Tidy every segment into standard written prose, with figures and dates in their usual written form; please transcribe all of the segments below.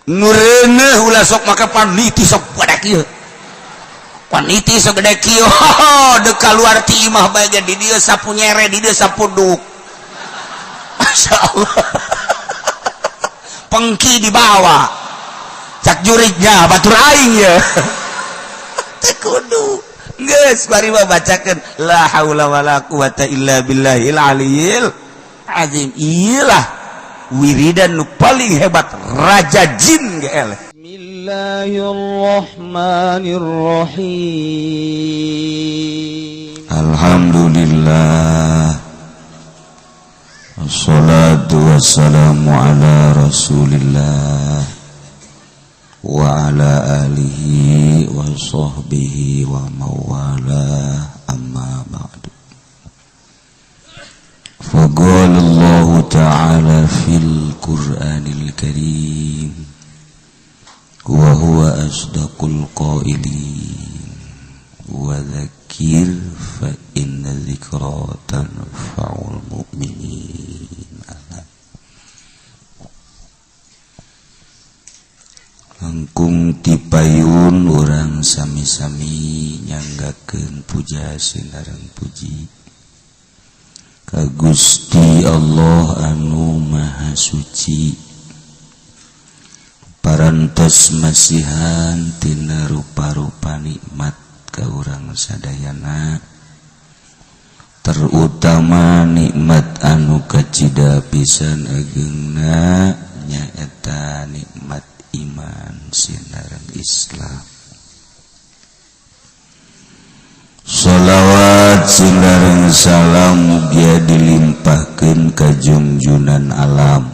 Nu reuneuh ulah sok make paniti sok gede kieu. Paniti sok gede kieu. Deuk kaluar ti imah bae ge di dieu sapu nyere, di dieu sapu duk. Masya Allah. Pengki dibawa. Cak jurignya batur aing ya. Teu kudu. Geus bari mah bacakeun la haula wala quwata illa billahil aliyil azim. Iyalah wiridan nu paling hebat raja jin ge. Bismillahirrahmanirrahim. Alhamdulillah. Wassalatu wassalamu ala Rasulillah wa ala alihi wa sahbihi wa mawala, amma ba'du. Faqala Allah ta'ala fil Qur'anil Karim wa huwa asdaqul qailin, wa dzakir fa inna dzikra tanfa'ul mu'minin. Langkung tipayun urang sami-sami nyanggakeun puja sinareng puji ka Gusti Allah anu Maha Suci, parantos masihan tina rupa-rupa nikmat ka urang sadayana, terutama nikmat anu kacida pisan ageungna nyaeta nikmat iman sinareng Islam. Sholawat sinareng salam mugia dilimpahkeun ka junjunan alam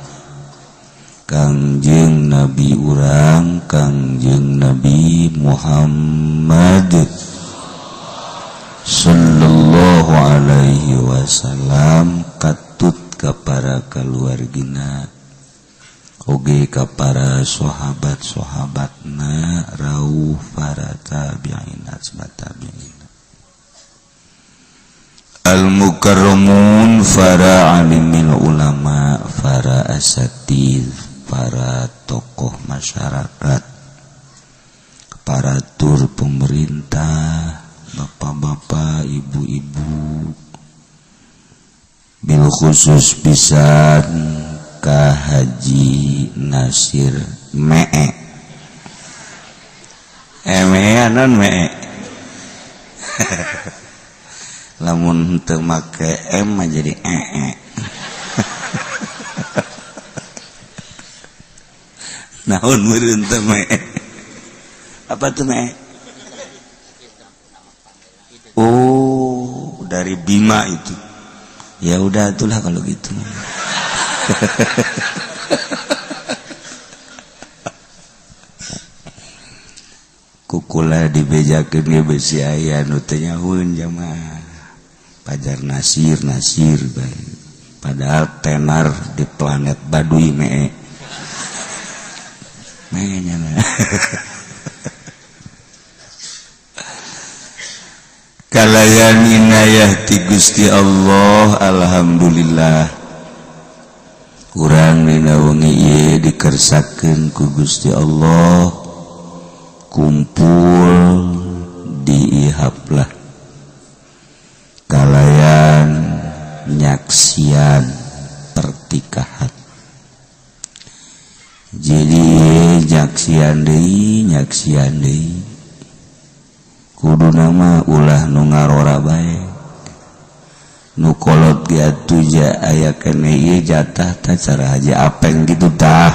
Kangjeng Nabi urang, Kangjeng Nabi Muhammad sallallahu alaihi wasallam, katut ka para kaluargina oge ka para sahabat-sahabatna, rauh para tabi'in asma tabi'in, al-mukarramun, para alimil ulama, para asatid, para tokoh masyarakat, para tur pemerintah, bapak-bapak, ibu-ibu, bil khusus pisan ka Haji Nasir Mee. Mee non mee. Lamun teu make M mah jadi ee. Naon meureun teu mee? Apa tuh mee? Oh, dari Bima itu. Ya udah itulah kalau gitu. Kukula dibejakeun ge besi aya nu teu nyahueun jamaah. Pajar Nasir Nasir bae. Padahal tenar di planet Baduy mee. Mee nya. Kalayan inayah ti Gusti Allah, alhamdulillah. Urang dina wengi ieu dikersakeun ku Gusti Allah kumpul di ihaplah kalayan nyaksian pertikahan. Jadi nyaksian deui kudu nama ulah nu ngarora bae nu kolot ge atuh ja aya keneh ieu jatah tah cara haji apeng gitu tah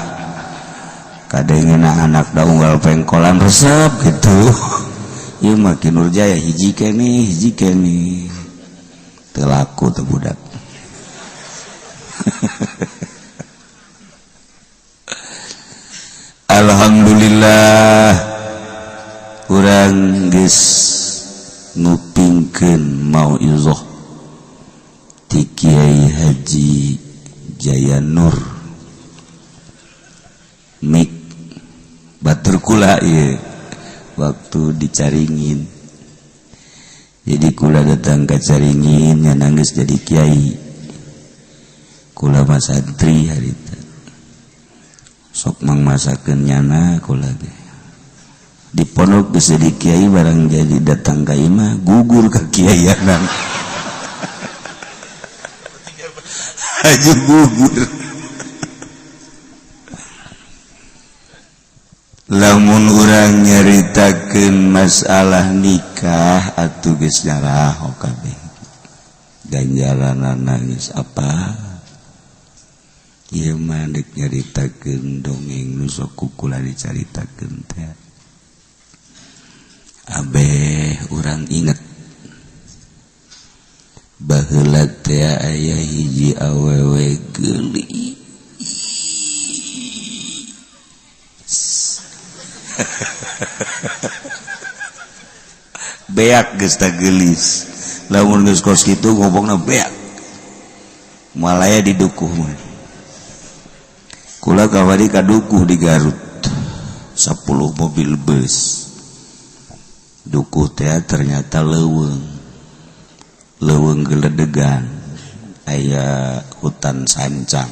kadengena anak da unggal pengkolan resep gitu. Ieu mah Ki Nurjaya hiji keneh teu laku teh budak. Alhamdulillah urang geus ngupingkeun mauizah ti Kiai Haji Jaya Nur mik batur kula ieu waktu dicaringin. Jadi kula datang ke Caringin nya nangis jadi kiai, kula mah santri harita. Sok mangmasakeun nyana kula ge. Di pondok geus jadi kiai barang jadi datang ka imah gugur ka kiaianan. Haji gugur. Lamun urang nyaritakeun masalah nikah atuh geus nyaraho kabeh. Ganjaranana geus apa? Ieu mah deuk nyaritakeun dongeng nu sok kukula dicaritakeun teh. Abeh urang inget baheula teh aya hiji awewe geulis. Beak geus tah geulis. Lamun geus kos kitu ngomongna beak. Malaya didukuh mah. Kula kawari kadukuh di Garut. 10 mobil bus. Dukuh teh ternyata leuweung. Leuweung geledegan. Aya hutan sancang.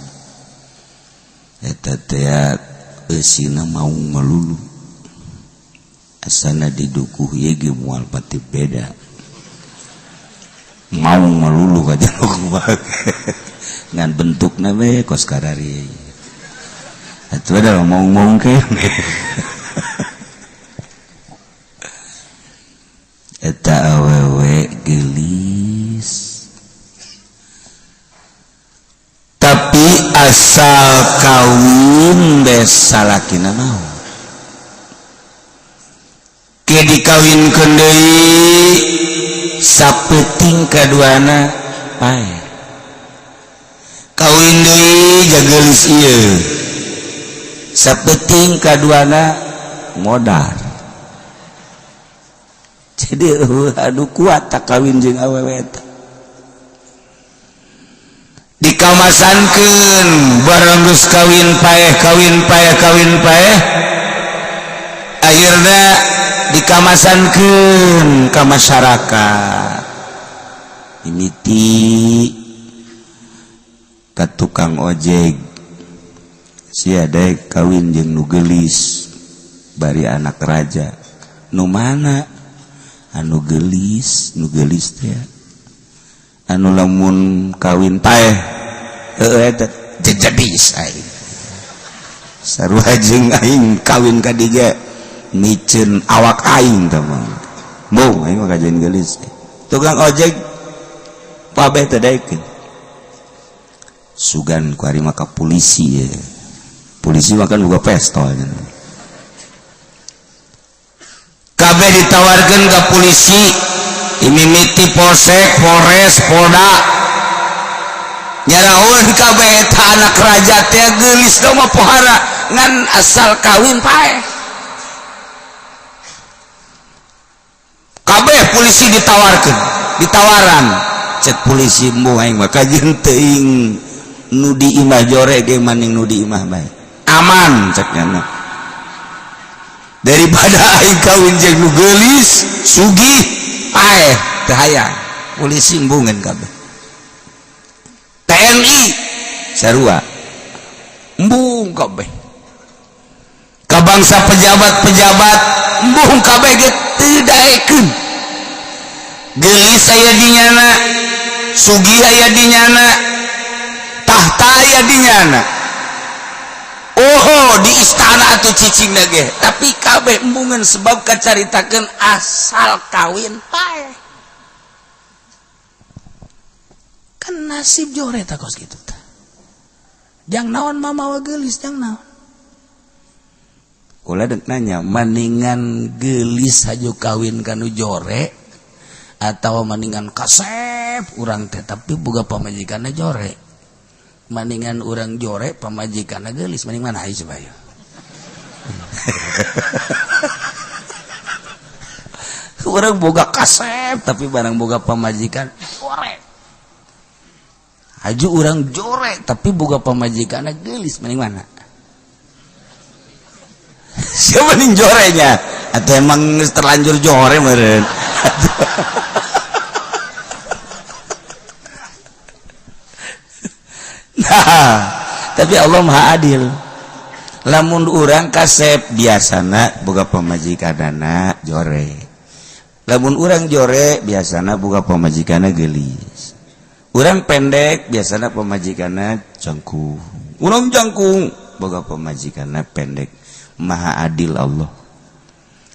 Eta teh eusina maung melulu. Asana di dukuh ieu ge moal pati beda. Maung melulu ka jero ngan bentukna we kos karari. Atuh ada maung-maung kene. Eta awewe geulis. Tapi asal kawin bes salakina mau. Ke dikawinkeun deui sapeuting kaduana paeh. Kawin deui jageulis ieu. Sapeuting kaduana modar. Jadi aduh kuat tak kawin jeung awewe eta. Dikamasankeun barang geus kawin paeh kawin paeh kawin paeh akhirna dikamasankeun ka masyarakat. Mimiti ka tukang ojek sia daek kawin jeung nu geulis bari anak raja. Nu mana anu geulis, nu geulis teh anu lamun kawin paeh heueuh eta jejadis aing. Sarua jeung aing kawin ka dieu miceun awak aing teh mah. Mung aing mah kajeun geulis. Tukang ojek kabeh teh daekeun. Sugan ku ari mah ka polisi ye. Polisi mah kan boga pistol nya. Kabeh ditawarkeun ka polisi, imimiti polsek, polres, polda. Nyarahoeun kabeh eta anak raja teh geulis mah pohara ngan asal kawin paeh. Kabeh polisi ditawarkeun, ditawaran. Cek polisi mbuh aing mah kajeun teuing nu di imah jore ge maning nu di imah bae. Aman cek nya. Daripada aing kawin jeung nu geulis, sugih, paeh teu hayang. Polisi embungeun kabeh. TNI sarua embung kabeh. Ka bangsa pejabat-pejabat embung kabeh ge teu daekeun. Geulis aya di nyana, sugih aya di nyana, tahta aya di nyana. Oh, di istana atuh cicing ge, tapi kabeh embungeun sebab kacaritakeun asal kawin paeh. Kan nasib jore tah kos kitu tah. Jang naon mamawa geulis jang naon. Kula deuk nanya, maningan geulis haju kawin kanu jore atawa maningan kasep urang teh tapi boga pamajikanna jore. Maningan urang jore pamajikanna geulis maning mana ayo coba ya. Urang boga kasep tapi barang boga pamajikan jore. Haju urang jore tapi boga pamajikanna geulis maning mana? Siapa nih jorenya? Atau emang terlanjur jore meureun? Nah, tapi Allah Maha Adil. Lamun urang kasep biasana boga pamajikanana jore. Lamun urang jore biasana boga pamajikanna geulis. Urang pendek biasana pamajikanna jangkung. Urang jangkung boga pamajikanna pendek. Maha adil Allah.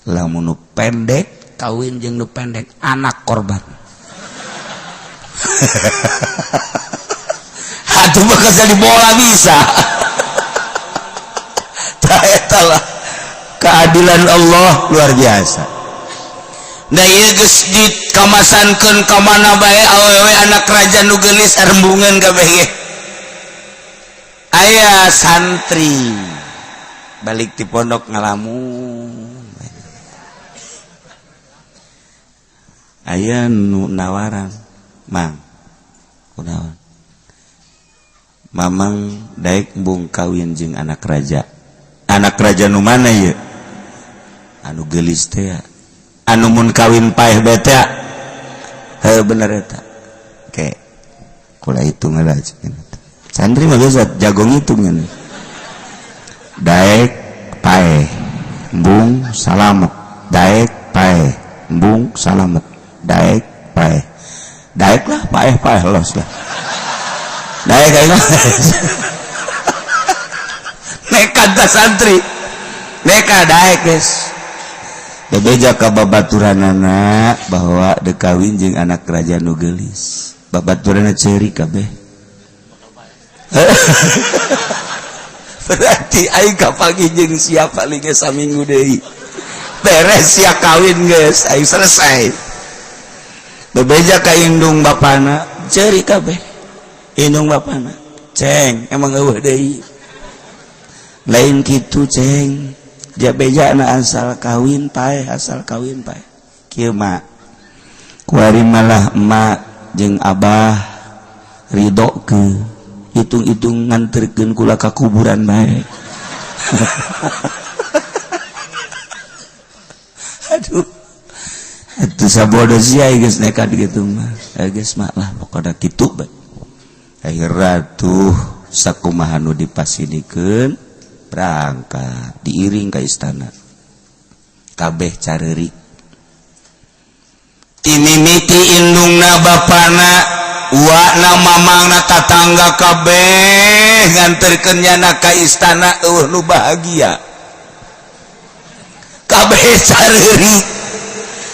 Lamun nu pendek kawin jeung nu pendek, anak korban. Atuh bakal jadi bola bisa. Lah, keadilan Allah luar biasa. Nah, ieu geus dikamasankeun ka mana bae awewe anak raja nu geulis rembungan kabeh ge. Aya santri balik ti pondok ngalamun. Aya nu nawaran, "Mang, kunaon? Mamang daek embung kawin jeung anak raja." Anak raja nu mana ye? Anu geulis teh, anu mun kawin paeh bete. Heuh, bener eta. Oke, kula hitung lah. Santri mah biasa jago ngitung. Daek paeh embung salamet, daek paeh embung salamet, daek paeh, daek lah paeh, paeh los lah, daek aing. Nekat ta santri, nekat, daek guys. Bebeja ka babaturanana bahwa dek kawin jeung anak raja nu geulis. Babaturanna ceuri kabeh. Berarti aing kapanggih jeung siapa paling saminggu deui beres sia kawin, geus aing selesai. Bebeja ka indung bapana, ceuri kabeh indung bapana. "Ceng, emang eueuh deui?" "Lain kitu, Ceng. Jabeja na asal kawin paeh, asal kawin paeh. Kieu mah kuari malah emak jeung abah ridho ke hitung-hitung nganterkeun kula ka kuburan bae." Aduh, atuh sabodo sia geus nekat gitu mah. Geus mah lah, pokona kitu bae. Akhirna tuh sakumaha nu dipasidikeun, berangkat diiring ke istana, kabeh careurik. Timimiti indungna, bapana, uakna, mamangna, tatangga kabeh nganterkeun nyana ka istana, eueuh nu bahagia. Kabeh careurik,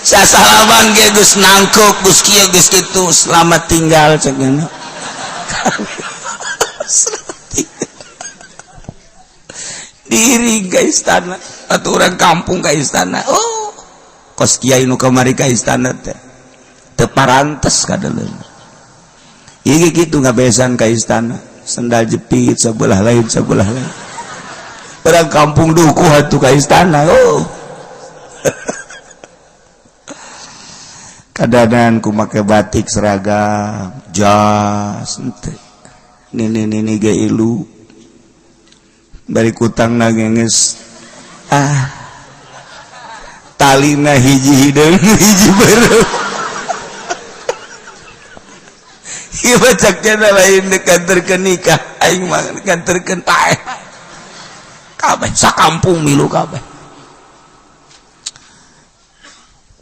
sasalaman ge geus nangkuk, geus kieu geus kitu. "Selamat tinggal," cek nyana. Selamat tinggal. Diiring ke istana atau orang kampung ke istana. Oh, kos kiai nu kamari ka istana teh teu parantes kadeuleun. Ieu kitu ngabesan ka istana, sendal jepit sebelah lain sebelah lain. Orang kampung dukuh atuh ka istana. Oh, kadadan ku make batik, seragam, jas henteu, nini nini ge ilu bari kutang geus ah, talina hiji hideung hiji beureum. Ieu bacaknya lain dekanterkeun nikah, aing mah dekanterkeun paeh. Kabeh sakampung milu kabeh.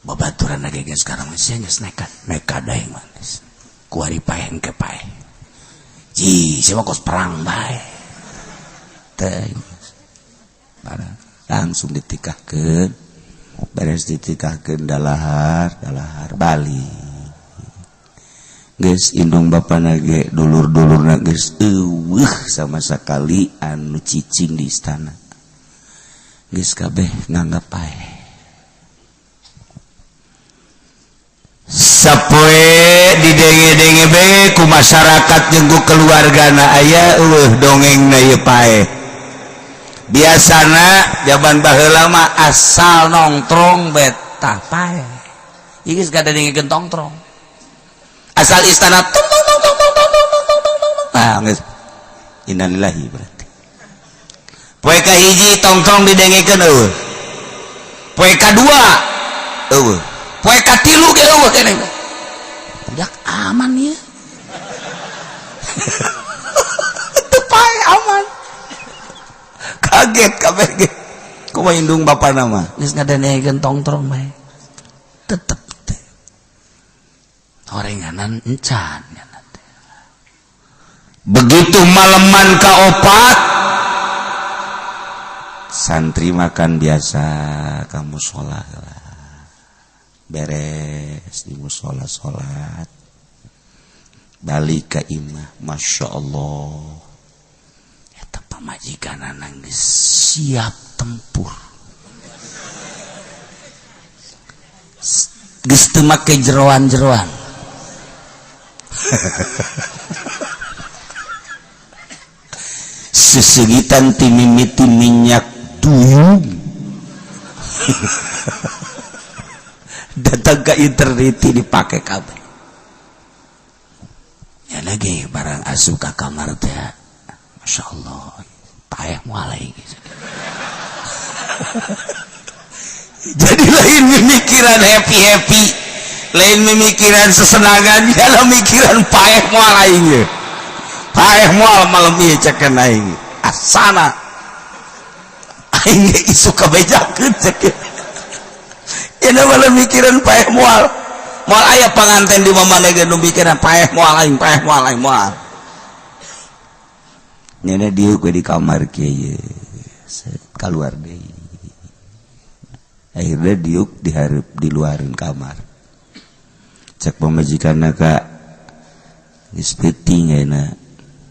Babaturan lagi geus sekarang geus geus nekat, nekat aing mah geus. Kuari paeh ke paeh. Ji, sia kos perang bae. Teh langsung ditikahkeun, beres ditikahkeun, dalahar dalahar, balik. Geus indung bapana ge, dulur-dulurna geus eueuh sama sekali anu cicing di istana. Geus kabeh nganggap paeh. Sapoe didenge-denge be ku masyarakat jeung ku keluargana, aya eueuh dongengna ieu paeh. Biasana zaman baheula mah asal nongtrong betah paeh. Ieu geus kadengekeun tongtrong asal istana tung tung tung tung tung tung tung tung tung tung. Ah, geus innalillahi berarti. Poe kahiji tongtrong didengekeun eueuh, poe kadua eueuh, poe katilu ge eueuh keneh. Budak aman ieu. Teu paeh, aman. Kaget kabeh ge. Kumaha indung bapana mah? Geus ngadenekeun tongtrong bae. Tetep teh. Horenganan encan nya teh. Begitu maleman kaopat, santri makan biasa ka musola lah. Beres di musola salat, balik ke imah, masya Allah, eta pamajikan geus siap tempur, geus teu make jeroan-jeroan. Sesegitan ti mimiti minyak duyung datang ke internet dipakai kabeh. Ya lagi barang asup ka kamar teh, masya Allah, paeh moal gitu. Jadi lain memikiran happy happy, lain memikiran sesenangan, ya mikiran paeh moal aing ye. Paeh moal malam ieu cekeun aing. Asana aing ge isuk kabejakeun cekeun. Ya malah mikiran paeh moal. Moal aya panganten di mana ge nu mikiran paeh moal aing, paeh moal aing moal. Nyana diuk we di kamar kieu ye. Keluar deui. Akhirnya diuk dihareup di luarin kamar. Cek pamajikanna ka geus peuting ayeuna.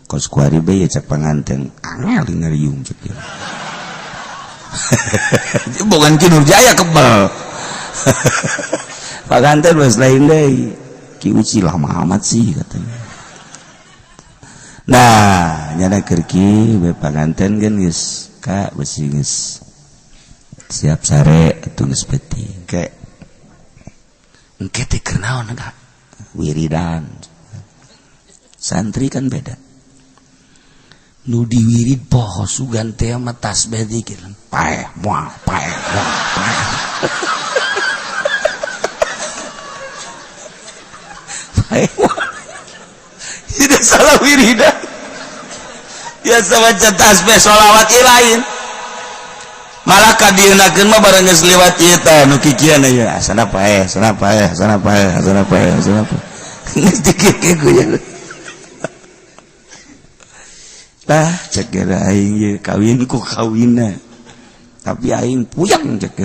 Kos kuari bae ya cek panganten angel ngariung cek dia. Bukan Ki Nurjaya kebel. Panganten geus lain deui. Ki Uci lama amat sih katanya. Nah, nyana keur ki we panganten kan geus ka besi geus siap sare atuh geus peuting. Ke engke teh keur naon ka? Wiridan. Santri kan beda. Nu diwirid poho sugan teh mah tasbih dikir. Paeh moal, paeh moal, paeh. Paeh moal. Tidak salah wiridan. Biasa baca tasbih sholawat ieu lain. Malah kadieunakeun mah bareng geus liwat ieu teh nu kikian ieu. Asana paeh, asana paeh, asana paeh, asana paeh, asana paeh. Geus dikieu ya. Lah cek geura aing ieu kawin ku kawinna. Tapi aing puyang cek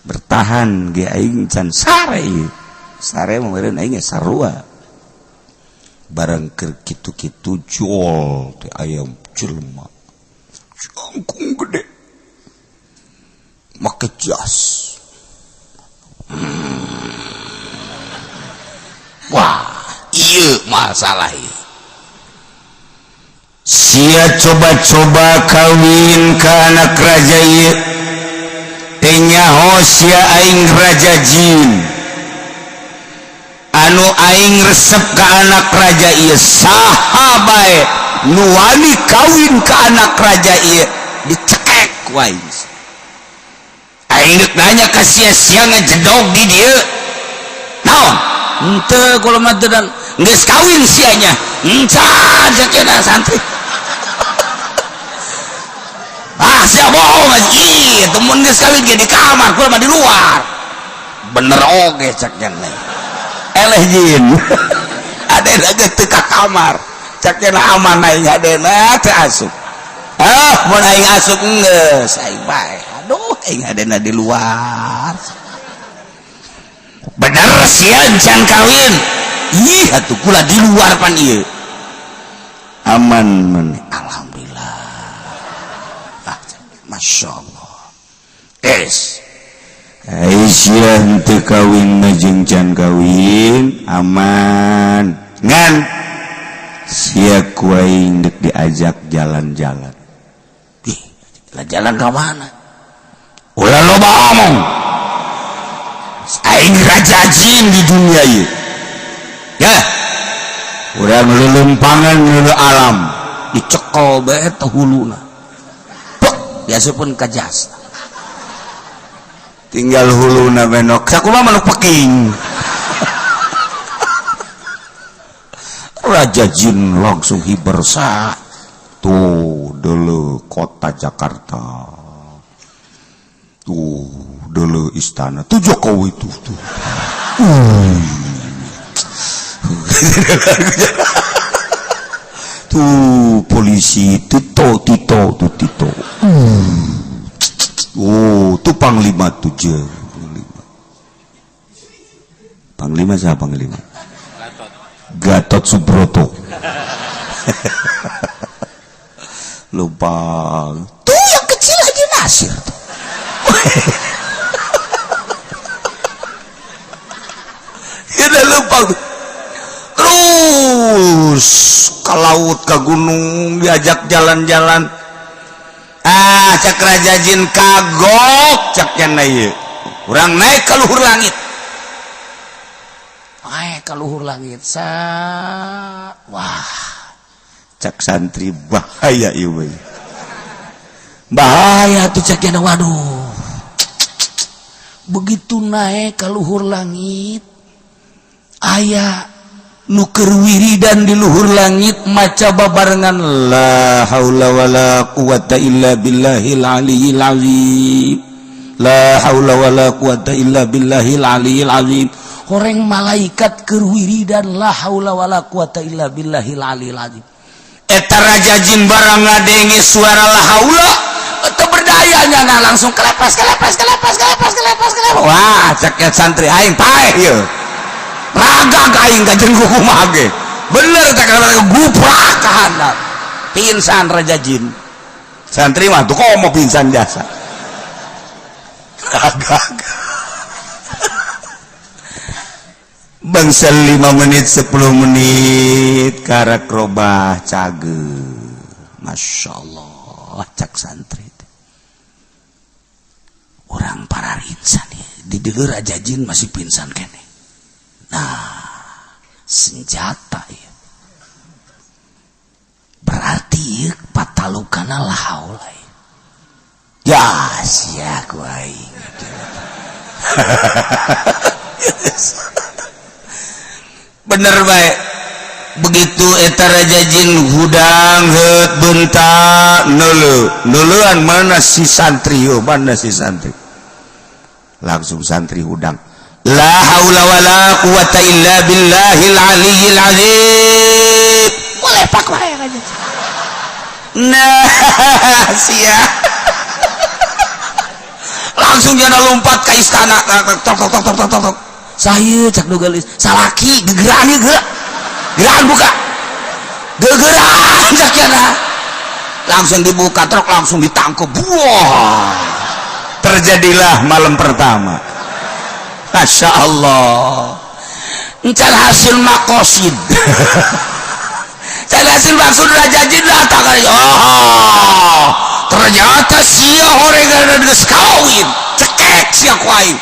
bertahan ge aing can sare ieu. Sare mah meureun aing ge sarua. Barang keur kitu-kitu jol teh ayam jelema. Jangkung gede. Make jas. Wah, ieu masalah ieu. Sia coba-coba kawin ka anak raja ieu. Teu nyaho sia aing raja jin. Anu aing resep ka anak raja ieu saha bae nu wani kawin ka anak raja ieu dicekek ku aing. Aing deuk nanya ka sia, sia ngejedog di dieu. Naon? Henteu kula mah teu dan geus kawin sianya. Encan sakeuna santri. Ah sia bohong ih, temun geus kawin ge di kamar, kula mah di luar. Bener oge cek nya. Eleh jin. Adena ge teu ka kamar. Cek nya aman aing adena teu asup. Ah, mun aing asup geus aing bae. Aduh, aing adena di luar. Bener sia can kawin. Ih, atuh kula di luar pan ieu. Aman maneh. Alhamdulillah. Ah, Masya Allah. Es. Aisyah henteu kawin mah jeung can kawin aman. Ngan sia ku aing deuk diajak jalan-jalan. Ih, jalan ka mana? Ulah loba omong. Aing raja jin di dunia ieu. Ya. Urang leuleumpangan leuleung alam dicekel bae teh huluna. Pek, diasupkeun ka jas. Tinggal huluna benok. Sakumaha manuk peking. Raja jin langsung hiber sa. Tuh Dulu kota Jakarta. Tuh, dulu istana. Tuh Jokowi tuh tuh. Tuh polisi Tito Tito tuh Tito. Oh, tuh panglima tuh je. Panglima. Panglima siapa panglima? Gatot. Gatot Subroto. Lupa. Tuh yang kecil aja Nasir tuh. Ya udah lupa. Terus ke laut, ke gunung, diajak jalan-jalan. Ah, cak Raja Jin kagok caknya ieu. Urang naik ke luhur langit. Naik ke luhur langit. Sa wah, cak santri bahaya ieu we. Bahaya tuh caknya, waduh. Begitu naik ke luhur langit, aya nu keur wiridan di luhur langit maca babarengan la haula wala quwata illa billahil aliyil azim, la haula wala quwata illa billahil aliyil azim. Horeng malaikat keur wiridan la haula wala quwata illa billahil aliyil azim. Eta Raja Jin barang ngadenge suara la haula teu berdaya nya langsung kelepas kelepas kelepas kelepas kelepas kelepas. Wah, cek santri aing paeh ieu. Ragag aing ka jeung kumaha ge. Bener teh guprak ka handap. Pingsan Raja Jin. Santri mah tuh komo pingsan jasa. Ragag. Bangsa 5 menit 10 menit karak robah cage. Masya Allah cak santri. Orang para insan di deuleu Raja Jin masih pingsan kene. Nah, senjata ya. Berarti ieu patalukana la haula. Ya, sia ku aing. Bener bae. Begitu eta Raja Jin hudang heut bentak neuleu. Neuleuan mana si santri yo, mana si santri. Langsung santri hudang. La haula wala quwata illa billahil aliyil azim. Boleh pak wae Raja. Nah, sia. Langsung jana lompat ke istana. Tok tok tok tok tok tok. Saya cak nu geulis, salaki gegeran ieu geura. Gegeran buka. Gegeran cak jana. Langsung dibuka truk, langsung ditangkap. Wah. Terjadilah malam pertama. Masya Allah. Encan hasil makosid. Can hasil maksud Raja Jin datang. Oh, ternyata sia horengan geus kawin. Cekek sia ku aing.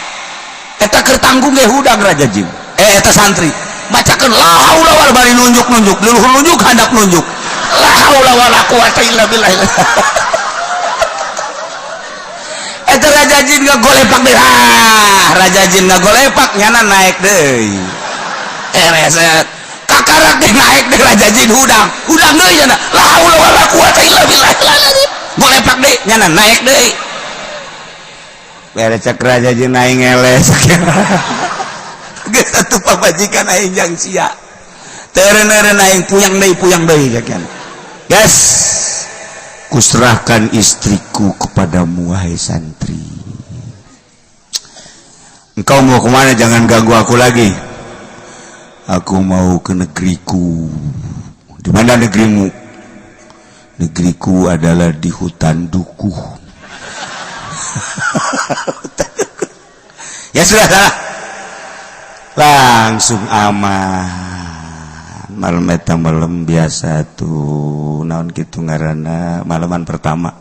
Eta keur tanggung ge hudang Raja Jin. Eta santri. Bacakeun la haula wala bari nunjuk-nunjuk, luhur nunjuk handap nunjuk. La haula wala quwata illa billah. Eta Raja Jin ngagolepak deui. Ah, Raja Jin ngagolepak nyana naik deui. Reset. Kakarak deui naik deui Raja Jin hudang. Hudang deui nyana. La haula wala quwata illa billah. Golepak deui nyana naik deui. Beres cek Raja Jin aing ngeles. Geus atuh pamajikan aing jang sia. Teureun-eureun aing puyang deui cek nyana. Gas. Kuserahkan istriku kepadamu wahai santri. Engkau mau kemana? Jangan ganggu aku lagi. Aku mau ke negeriku. Di mana negerimu? Negeriku adalah di hutan dukuh. Ya sudah, salah. Langsung aman. Malam eta malam biasa tuh naon kitu ngaranna malaman pertama.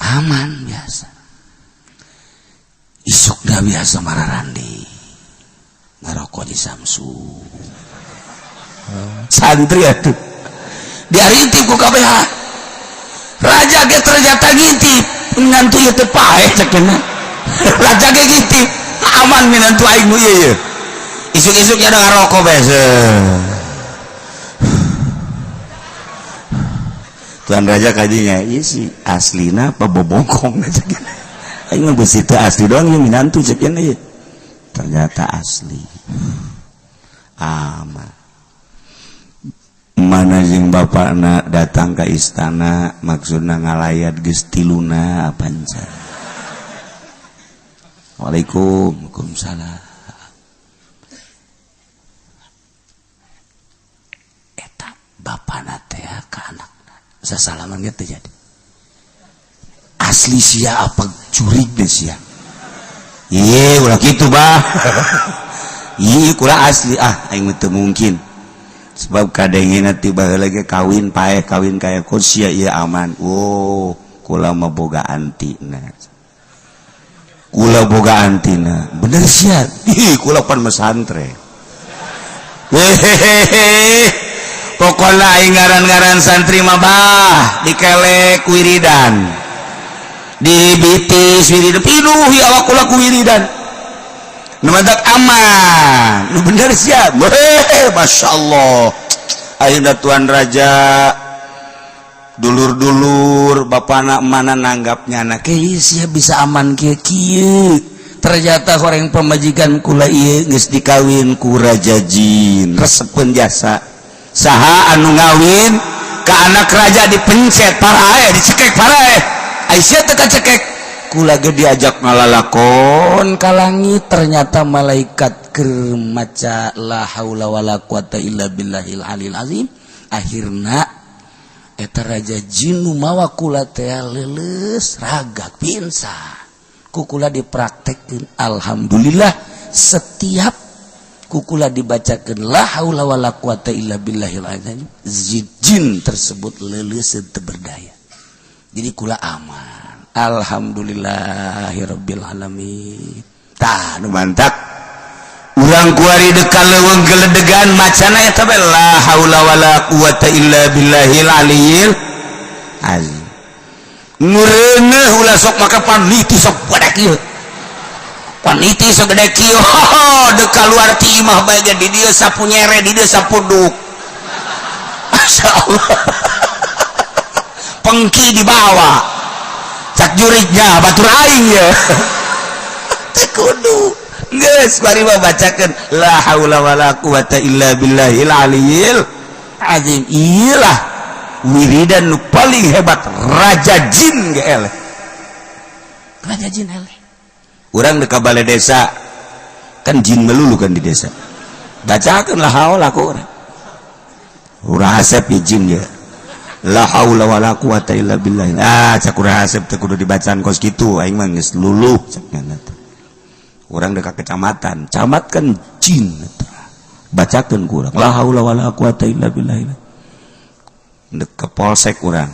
Aman biasa. Isukna biasa mararandi. Ngarokok di Samsu. Santri atuh. Diarintip ku KBH. Raja ge ternyata ngintip, ngantu ieu teh paeh cek cenah. Raja ge ngintip, aman minantu aing nu ieu ye. Isuk-isuk nya ngarokok bae. Tuan Raja kadinya ieu si aslina apa bobongkong cek aing mah beusi teu asli doang ieu minantu cek ieu. Ternyata asli. Aman. Mana jeung bapakna datang ke istana maksudna ngalayat geus tiluna panca. Waalaikum, waalaikumsalam. Eta bapakna teh ka anakna sasalaman ge teu jadi. Asli sia apa jurig deh sia. Ieu ulah kitu bah. Ieu kula asli ah aing mah teu mungkin. Sebab kadengena ti baheula ge kawin paeh kawin kaya kok sia ieu aman. Oh, kula mah boga antina. Kula boga antina. Bener sia. Ih, kula pan mesantren. Hehehe. Pokona aing ngaran-ngaran santri mah bah dikelek wiridan. Dibitis wiridan pinuh ya awak kula ku wiridan. Nu matak aman. Nu bener sia. Hehehe, masyaallah. Ayeuna Tuan Raja dulur-dulur bapana mana nanggapnya anak sia bisa aman kieu kieu. Ternyata horeng pamajikan kula ieu geus dikawin ku raja jin resepeun jasa. Saha anu ngawin ka anak raja dipencet parae dicekek parae. Ai sia teu kacekek. Kula ge diajak ngalalakon ka langit ternyata malaikat keur maca la haula wala quwata illa billahil alil azim. Akhirna eta raja jin nu mawa kula teh leuleus ragak pingsan. Ku kula dipraktekkeun alhamdulillah setiap ku kula dibacakeun la haula wala quwata illa billahil azim jin tersebut leuleus teu berdaya. Jadi kula aman. Alhamdulillahirabbil alamin. Tah nu mantak urang kuari deuk ka leuweung geledegan macana eta bae la haula wala quwata illa billahil aliyil azim. Ngureuneuh ulah sok maka paniti sok gede kieu. Paniti sok gede kieu. Deuk kaluar ti imah bae ge di dieu sapu nyere di dieu sapu duk. Masyaallah. Pengki dibawa. Cak jurignya batur aing ya. Teu kudu. Geus bari mah bacakeun la haula wala quwata illa billahil aliyil azim. Iyalah wiridan nu paling hebat raja jin ge eleh. Raja jin eleh. Urang deuk ka bale desa kan jin melulu kan di desa. Bacakeun la haula ku urang. Urang asep ya jin ya. La haula wala quwata illa billah. Ah cak urang asep teh kudu dibacaan kos kitu aing mah geus luluh cak nyana teh. Urang deuk ka kecamatan, camat kan jin bacakeun ku urang la haula wala quwata illa billah. Deuk ka polsek urang,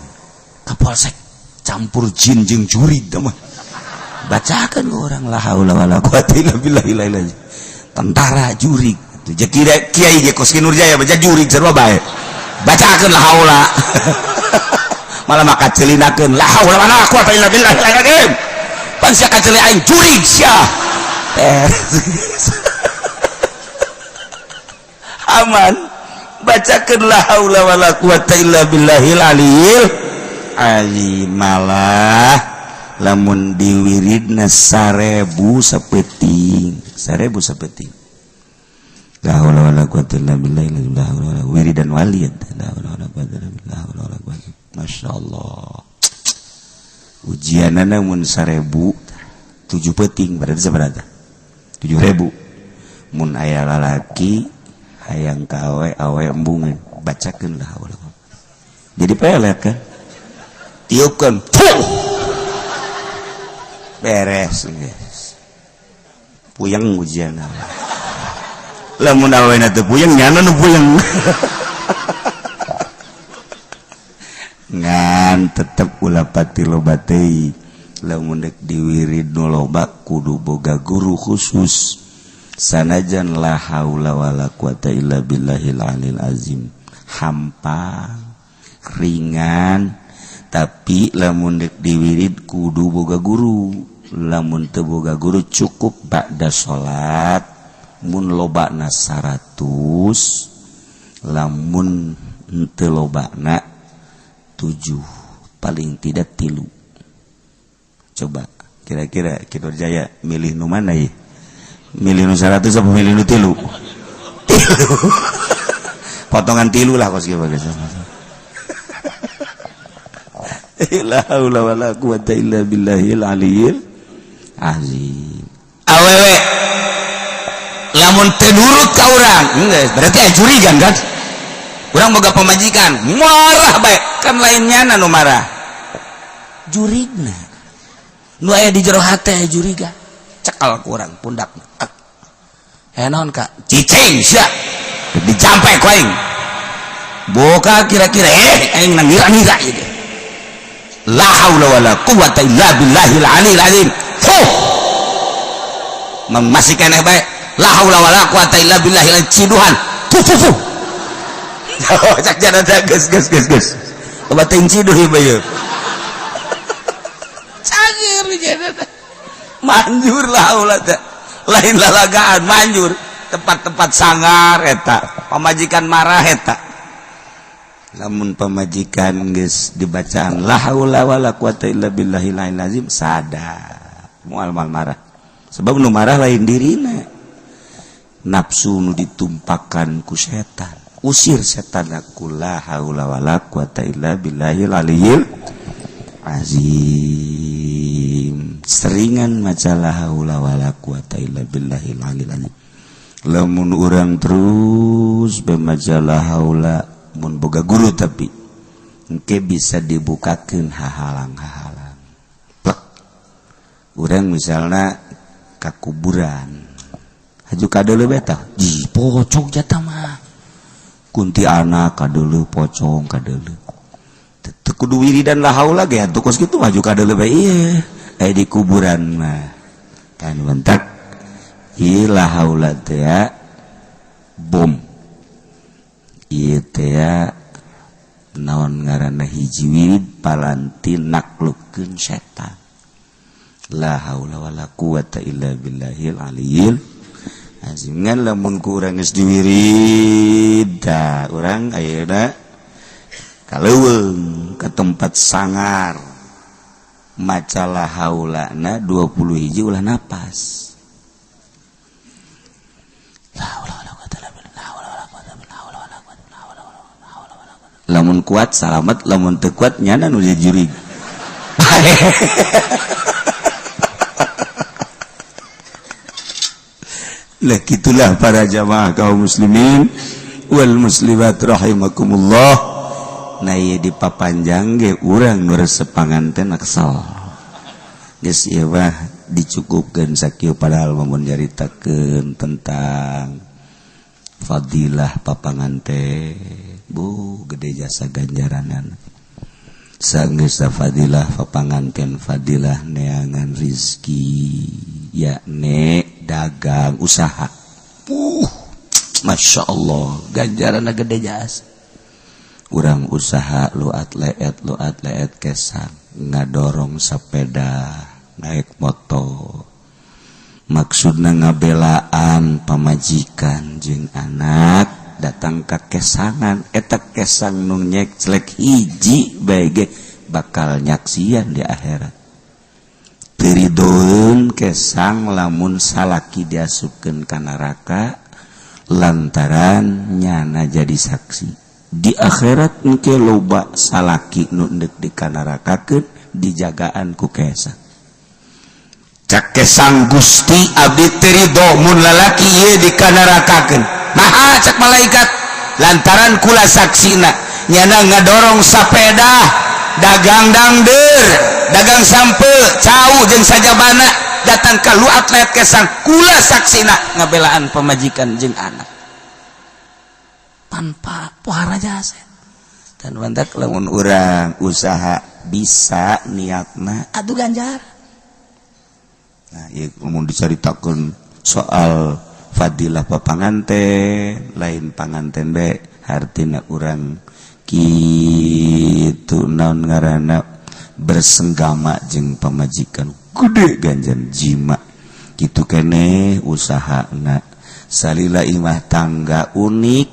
ka polsek campur jin jeung jurig teh mah. Bacakeun ku urang la haula wala quwata illa billah. Tentara jurig teu kira kiai ge kos Ki Nurjaya baca jurig sarua bae. Bacakeun la haula. Malah maka celinakeun la haula wala quwata illa billah. Pan sia kaceli aing jurig sia. Aman bacakeun la haula wala quwata illa billahil aliyil azim. Malah lamun diwiridna 1000 sapeting, 1000 sapeting. La haula wala quwata illa billah la haula wala wiridan wali la haula wala quwata illa billah la haula wala quwata. Masyaallah. Ujianana mun 1000 7 peting berarti sabaraha? 7000. Mun aya lalaki hayang ka awe awe embungeun bacakeun la haula. Jadi pelet kan? Tiupkeun. Beres geus. Puyeng ujian. Lamun awena teu puyeng nyana nu puyeng. Ngan tetep ulah pati loba teuing. Lamun dek diwirid nu loba kudu boga guru khusus. Sanajan la haula wala quwata illa billahil alil azim. Hampang, ringan, tapi lamun dek diwirid kudu boga guru. Lamun teu boga guru cukup ba'da salat mun lobana 100, lamun teu lobana 7, paling tidak 3. Coba kira-kira Ki Nurjaya milih nu mana ya? Milih nu 100 apa milih nu 3? 3. Potongan 3 lah kos kieu. La haula wala quwata illa billahil aliyil azim. Awewe lamun teu nurut ka urang, geus berarti aya curigan kan? Urang boga pamajikan, marah bae, kan lainnya nu marah. Jurigna. Nu aya di jero hate aya juriga. Cekal ku urang pundakna. Eh, naon ka? Cicing sia. Dijampe ku aing. Boka kira-kira aing ngira-ngira ieu. La haula wala quwata illa billahil aliyil azim. Fuh. Masih keneh bae. La haula wala quwata illa billahil ciduhan. Fuh fuh fuh. Cak jana teh, geus geus geus geus. Loba teuing ciduh ieu bae. Cageur jana teh. Manjur la haula teh. Lain lalagaan manjur. Tempat-tempat sangar eta. Pamajikan marah eta. Lamun pamajikan geus dibacaan la haula wala quwata illa billahil aliyil azim, sadar moal mal marah, sebab nu marah lain dirina, nafsu nu ditumpakan ku setan. Usir setan ku la haula wala quwata illa billahil aliyil azim. Seringan maca la haula wala quwata illa billahil aliyil azim. Lamun urang terus bemaca la haula, mun boga guru, tapi engke bisa dibukakeun hahalang-hahalang plek. Urang misalnya ka kuburan, haju kadeuleu beta ji pocong jata mah, kunti anak kadeuleu, pocong kadeuleu, teu kudu wiridan la haula ge atuh kos kitu, maju kadeuleu bae ieu. Eh, di kuburan mah kan bentak ieu la haula teh bom ieu teh, naon ngaranna, hiji wirid paranti naklukkeun setan. La haula wala quwata illa billahil aliyil azim. Ngan lamun ku urang geus diwirid da urang ayeuna ka leuweung, ka tempat sangar, maca la haulana 20 hiji, ulah napas. La haula wala quwata illa billah, la haula wala quwata illa billah, la haula wala quwata, la haula wala la haula wala quwata. Lamun kuat salamat, lamun teu kuat nyana nu jurig. Lah, gitulah para jamaah kaum muslimin wal muslimat rahimakumullah. Nah, ieu dipapanjang ge urang nu resep panganten kesel. Geus, ieu mah dicukupkeun sakieu, padahal mun nyaritakeun tentang fadilah papanganten, bu, gede jasa ganjaranan. Sanggeus fadilah papanganten, fadilah neangan rizki, yakni dagang, usaha, Masya Allah, ganjaran gede jasa. Urang usaha luat leet luat leet kesang, ngadorong sepeda, naik motor, maksudna ngabelaan pamajikan jeung anak, datang ke kesangan eta, kesang nu nyekclek hiji bae ge bakal nyaksian di akhirat. Teridoeun kesang lamun salaki diasupkeun ka neraka lantaran nyana jadi saksi. Di akhirat engke loba salaki nu deuk dikanarakakeun, dijagaan ku kesang. Cak kesang, "Gusti, abdi teu ridho mun lalaki ieu dikanarakakeun." "Maha?" cak malaikat. "Lantaran kula saksina nyana ngadorong sepeda, dagang dangder, dagang sampe cau jeung sajabana, datang ka luat leet kesang, kula saksina ngabelaan pamajikan jeung anak tanpa pohara jasa." Dan mantak lamun urang usaha bisa niatna, aduh, ganjar. Nah, ieu mun dicaritakeun soal fadilah papanganten, lain panganten be, hartina urang kitu, naon ngaranna, bersenggama jeung pamajikan gede ganjan jima kitu keneh usahana. Salila imah tangga unik.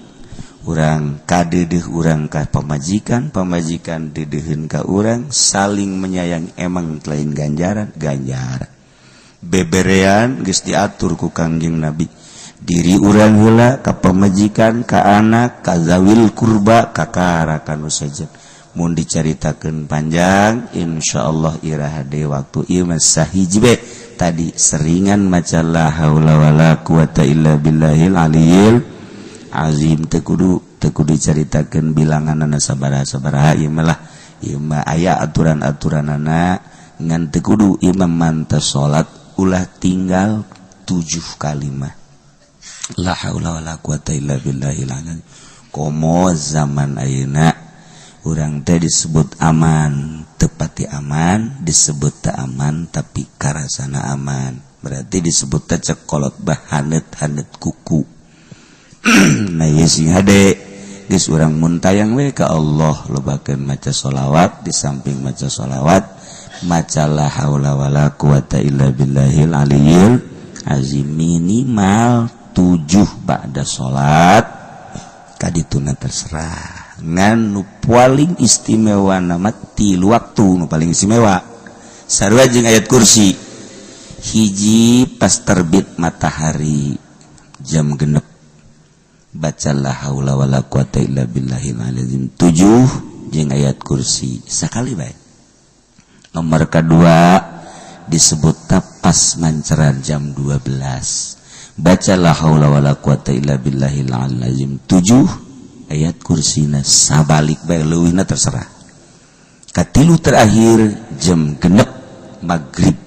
Urang kadedeh urang ka pamajikan, pamajikan dedeheun ka urang, saling menyayangi. Emang lain ganjaran ganjaran beberean geus diatur ku Kangjeng Nabi, diri urang heula, ka pamajikan, ka anak, ka zawil kurba, ka karakan saja. Mun dicaritakeun panjang, insyaallah iraha deui waktu. Ieu mah sahiji be tadi, seringan maca la haula wala quwata illa billahil aliyil azim. Teu kudu dicaritakeun bilanganana sabaraha-sabaraha. Ieu mah lah, ieu mah aya aturan-aturanana, ngan teu kudu. Ieu mah mantas salat ulah tinggal tujuh kalimah la haula wala quwata illa billahil azim. Komo zaman ayeuna urang teh disebut aman, tepati aman, disebut tak aman tapi karasana aman, berarti disebut teh cek kolot bah hanet-hanet kuku. Nah, ieu sing hade geus urang muntayang we ka Allah, lobakeun maca sholawat. Di samping maca sholawat, maca la haula wala quwata illa billahil aliyil azim minimal 7 ba'da salat kadituna terserah. Ngan nu paling istimewa nama tilu waktu, nu paling istimewa sarua jeung ayat kursi. Hiji, pas terbit matahari jam 6, baca la haula wala quwata illa billahil azim 7 jeung ayat kursi sakali bae. Nomor kedua, disebut pas manceran jam 12, baca la haula wala quwata illa billahil azim 7, ayat kursina sabalik bae, leuwihna terserah. Katilu, terakhir, jam 6 maghrib,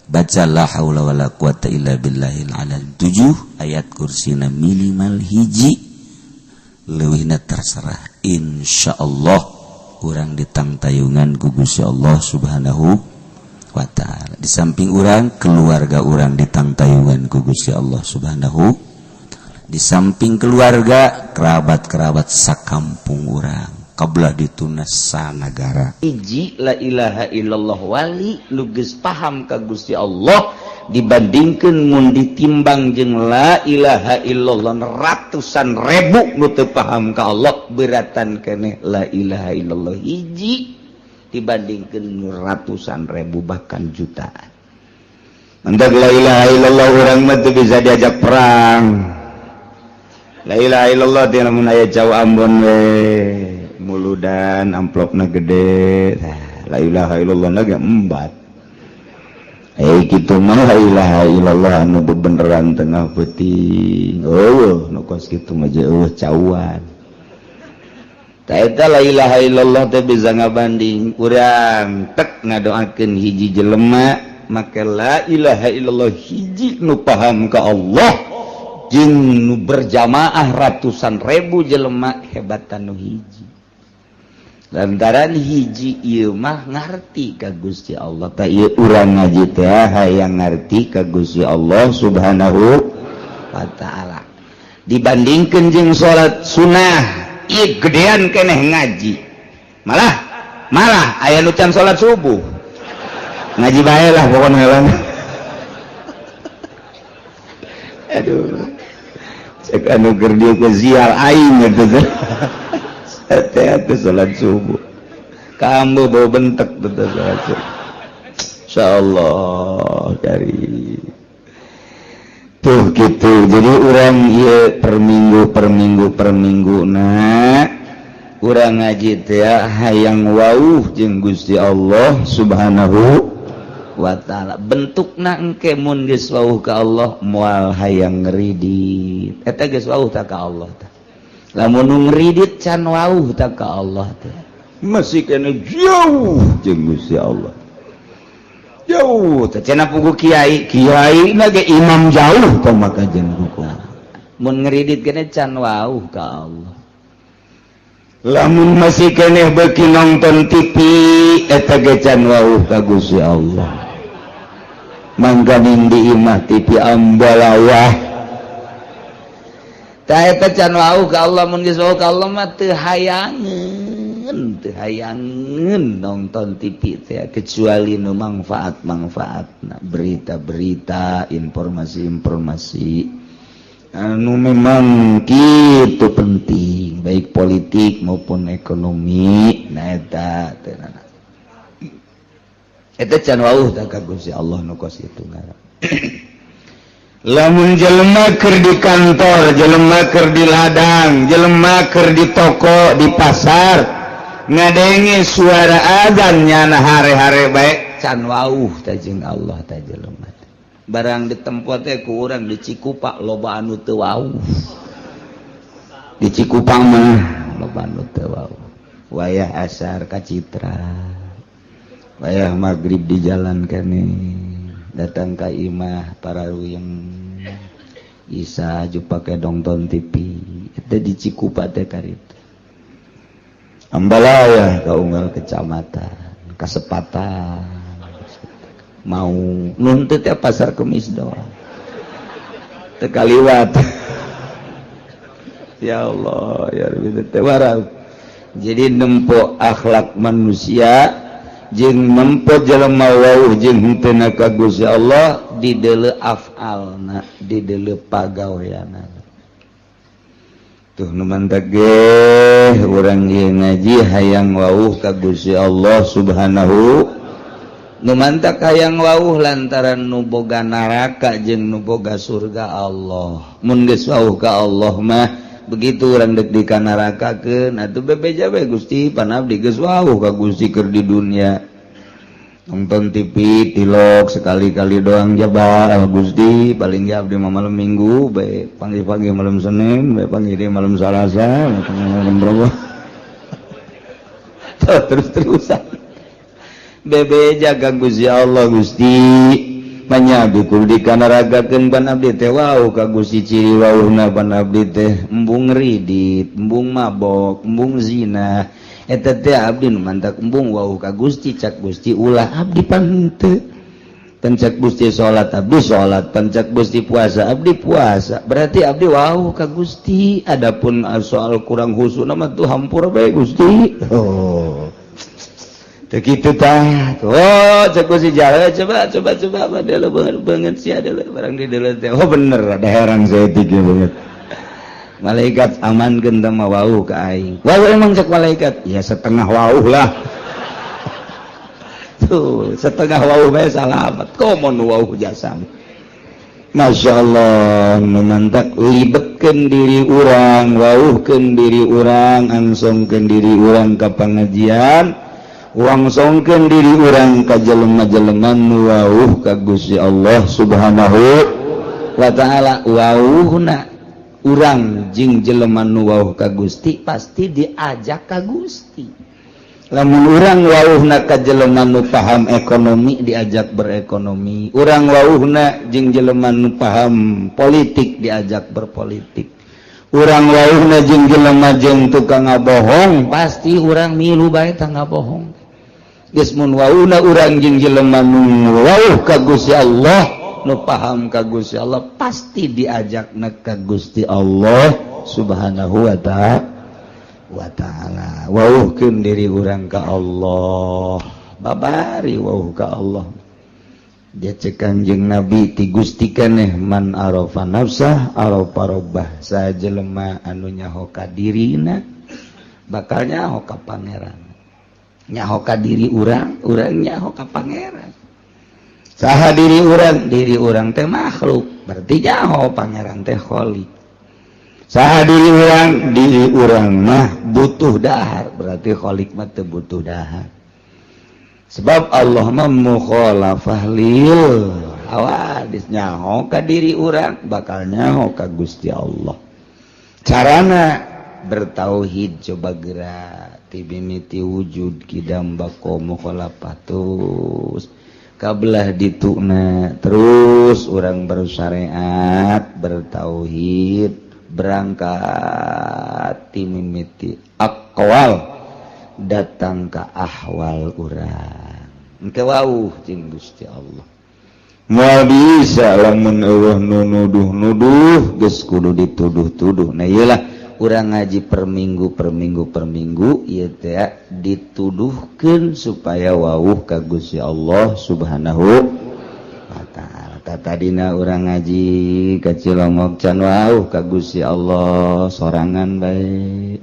baca la haula wala quwata illa billahil azim 7, ayat kursina minimal hiji, leuwihna terserah. Insyaallah urang ditangtayungan ku Gusti Allah Subhanahu wa Ta'ala. Di samping urang, keluarga urang ditangtayungan ku Gusti Allah Subhanahu. Di samping keluarga, kerabat-kerabat sakampung urang, kabelah dituna sanagara. Hiji la ilaha illallah wali nu geus paham ka Gusti Allah dibandingkeun mun ditimbang jeung la ilaha illallah ratusan ribu nu teu paham ka Allah, beratan keneh la ilaha illallah hiji dibandingkeun ratusan ribu bahkan jutaan. Mendak la ilaha illallah urang mah teu bisa diajak perang. La ilaha illallah teh lamun aya cau Ambon we muludan, amplopna gede. La ilaha illallah na ge embat. Eh, kitu mah la ilaha illallah anu bebeneran tengah peuting. Eueuh nu kos kitu mah eueuh cauan. Ta eta la ilaha illallah teh bisa ngabanding urang tek ngadoakeun hiji jelema make la ilaha illallah hiji nu paham ka Allah jeung nu berjamaah ratusan ribu jelema, hebatan nu hiji, lantaran hiji ieu mah ngarti ka Gusti Allah. Ta ieu urang ngaji teh hayang ngarti ka Gusti Allah Subhanahu wa Ta'ala. Dibandingkeun jeung salat sunnah, ieu gedean keneh ngaji. Malah malah aya nu can salat subuh, ngaji bae lah pokoknya lah. Aduh, cek anu keur dieu ke zial aing gitu teh teh salat subuh kamu bau bentek betul salat subuh. Insyaallah dari tuh gitu. Jadi urang ieu per minggu, per minggu, per minggu. Nah, urang ngaji teh hayang wauh jeung Gusti Allah Subhanahu wa Ta'ala. Bentukna engke mun geus wauh ka Allah, moal hayang ngeridit. Eta geus wauh ta ka Allah tah. Lamun nu ngeridit, can wauh ta ka Allah teh, masih kena jauh jeung Gusti Allah, jauh teh cenah pugu kiai kiai na ge imam jauh tong maka jeung mun ngeridit kene can wauh ka Allah. Lamun masih keneh beuki nonton TV, eta ge can wauh ka Gusti Allah. Mangganing di imah TV ambalawah, tah eta can wauh ka Allah. Mun geus wauh ka Allah mah teu hayangeun, teu hayangeun nonton TV teh, kecuali nu manfaat-manfaatna, berita-berita, informasi-informasi. Anu memang gitu penting, baik politik maupun ekonomi. Nah, eta teh, eta can wauh tah ka Gusti Allah nu kos kitu ngaran. Lamun jelema keur di kantor, jelema keur di ladang, jelema keur di toko, di pasar, ngadenge suara adzan, nyana hare-hare bae, can wauh tah jeung Allah tah jelema. Barang di tempat teh ku urang di Cikupa loba anu teu wauh. Di Cikupang mah loba anu teu wauh. Wayah asar ka Citra, wayah maghrib di jalan kene, datang ka imah para yang Isa ju pake nonton TV. Itu di Cikupa teh karita. Ambalaya ka unggal kecamatan, kasepatan mau nuntut ya, pasar Kemis doang teu kaliwat. Ya Allah ya Rabbi, teh jadi nempo akhlak manusia jeung nempo jelema wauh jeung henteu ka Gusti Allah di deuleu afalna, di deuleu pagaweanna. Tuh, nu mantak ge urang ieu ngaji hayang wauh ka Gusti Allah Subhanahu. Nu mantak hayang wauh lantaran nu boga naraka jeung nu boga surga Allah. Mun geus wauh ka Allah mah, begitu urang dek di kanarakakeun atuh bebeja bae, "Gusti, pan abdi geus wauh ka Gusti keur di dunia. Nonton TV tilok sekali-kali doang jaba Gusti, paling ge abdi mah malam Minggu bae, pagi-pagi malam Senin bae, pagi di malam Salasa, malam Rabu." Terus-terusan bebeja ka Gusti Allah, "Gusti, manya abdi kudu dikanarakakeun, pan abdi teh wauh ka Gusti. Ciri wauhna pan abdi teh embung ridit, embung mabok, embung zina. Eta teh abdi nu mantak embung wauh ka Gusti." Cak Gusti, "Ulah, abdi pan henteu. Pan cek Gusti salat, abdi salat. Pan cek Gusti puasa, abdi puasa. Berarti abdi wauh ka Gusti. Adapun soal kurang khusyuk mah tuh hampura bae, Gusti." Oh, begitu tah. Oh, cek Gusti, "Jalan, coba coba coba apa dia banget banget sih ada barang di dalam teh." Oh, bener, ada herang saya tiga banget. "Malaikat, amankeun mah wauh ka aing." "Wauh emang?" cek malaikat. "Ya, setengah wauh lah." Tuh, setengah wauh bae salamat, komo nu wauh jasa. Masya Allah, nu mantak libetkeun diri urang, wauhkeun diri urang, angsongkeun diri urang ka pengajian, wangsongkeun diri urang ka jelema-jelema nu wauh ka Gusti Allah Subhanahu wa Ta'ala. Wauhna urang jeung jelema nu wauh ka Gusti pasti diajak ka Gusti. Lamun urang wauhna ka jelema nu paham ekonomi, diajak berekonomi. Urang wauhna jeung jelema nu paham politik, diajak berpolitik. Urang wauhna jeung jelema jeung tukang ngabohong, pasti urang milu bae tah ngabohong. Geus, mun wauhna urang jeung jelema nu wauh ka Gusti Allah, nu paham ka Gusti Allah, pasti diajakna ka Gusti Allah Subhanahu wa Ta'ala wa ta'ala. Wauhkeun diri urang ka Allah, babari wauh ka Allah. Dia cek Kanjeng Nabi ti Gusti keneh, man arafa nafsah arafa rabbah. Saha jelema anu nyaho ka dirina bakal nyaho ka Pangeran. Nyaho ka diri urang, urang nyaho ka Pangeran. Saha diri urang? Diri urang teh makhluk, berarti nyaho Pangeran teh kholik. Saha diri urang? Diri urang mah butuh dahar, berarti kholik mah teu butuh dahar, sebab Allah mah mukhalafah lil hawadis. Nyaho ka diri urang bakal nyaho ka Gusti Allah. Carana bertauhid. Coba gerak ti mimiti wujud, kidam, bako, mukhalafah, terus kabelah dituna, terus urang bersyariat, bertauhid, berangkat ti mimiti aqwal datang ke ahwal urang, engke wauh jeung Gusti Allah. Moal bisa lamun eueuh nu nuduh-nuduh, geus kudu dituduh-tuduh. Nah, iyalah urang ngaji per minggu, per minggu, per minggu ieu teh dituduhkeun supaya wauh ka Gusti Allah Subhanahu wa Ta'ala. Tadina urang ngaji ka Cilongok can wauh ka Gusti Allah sorangan bae.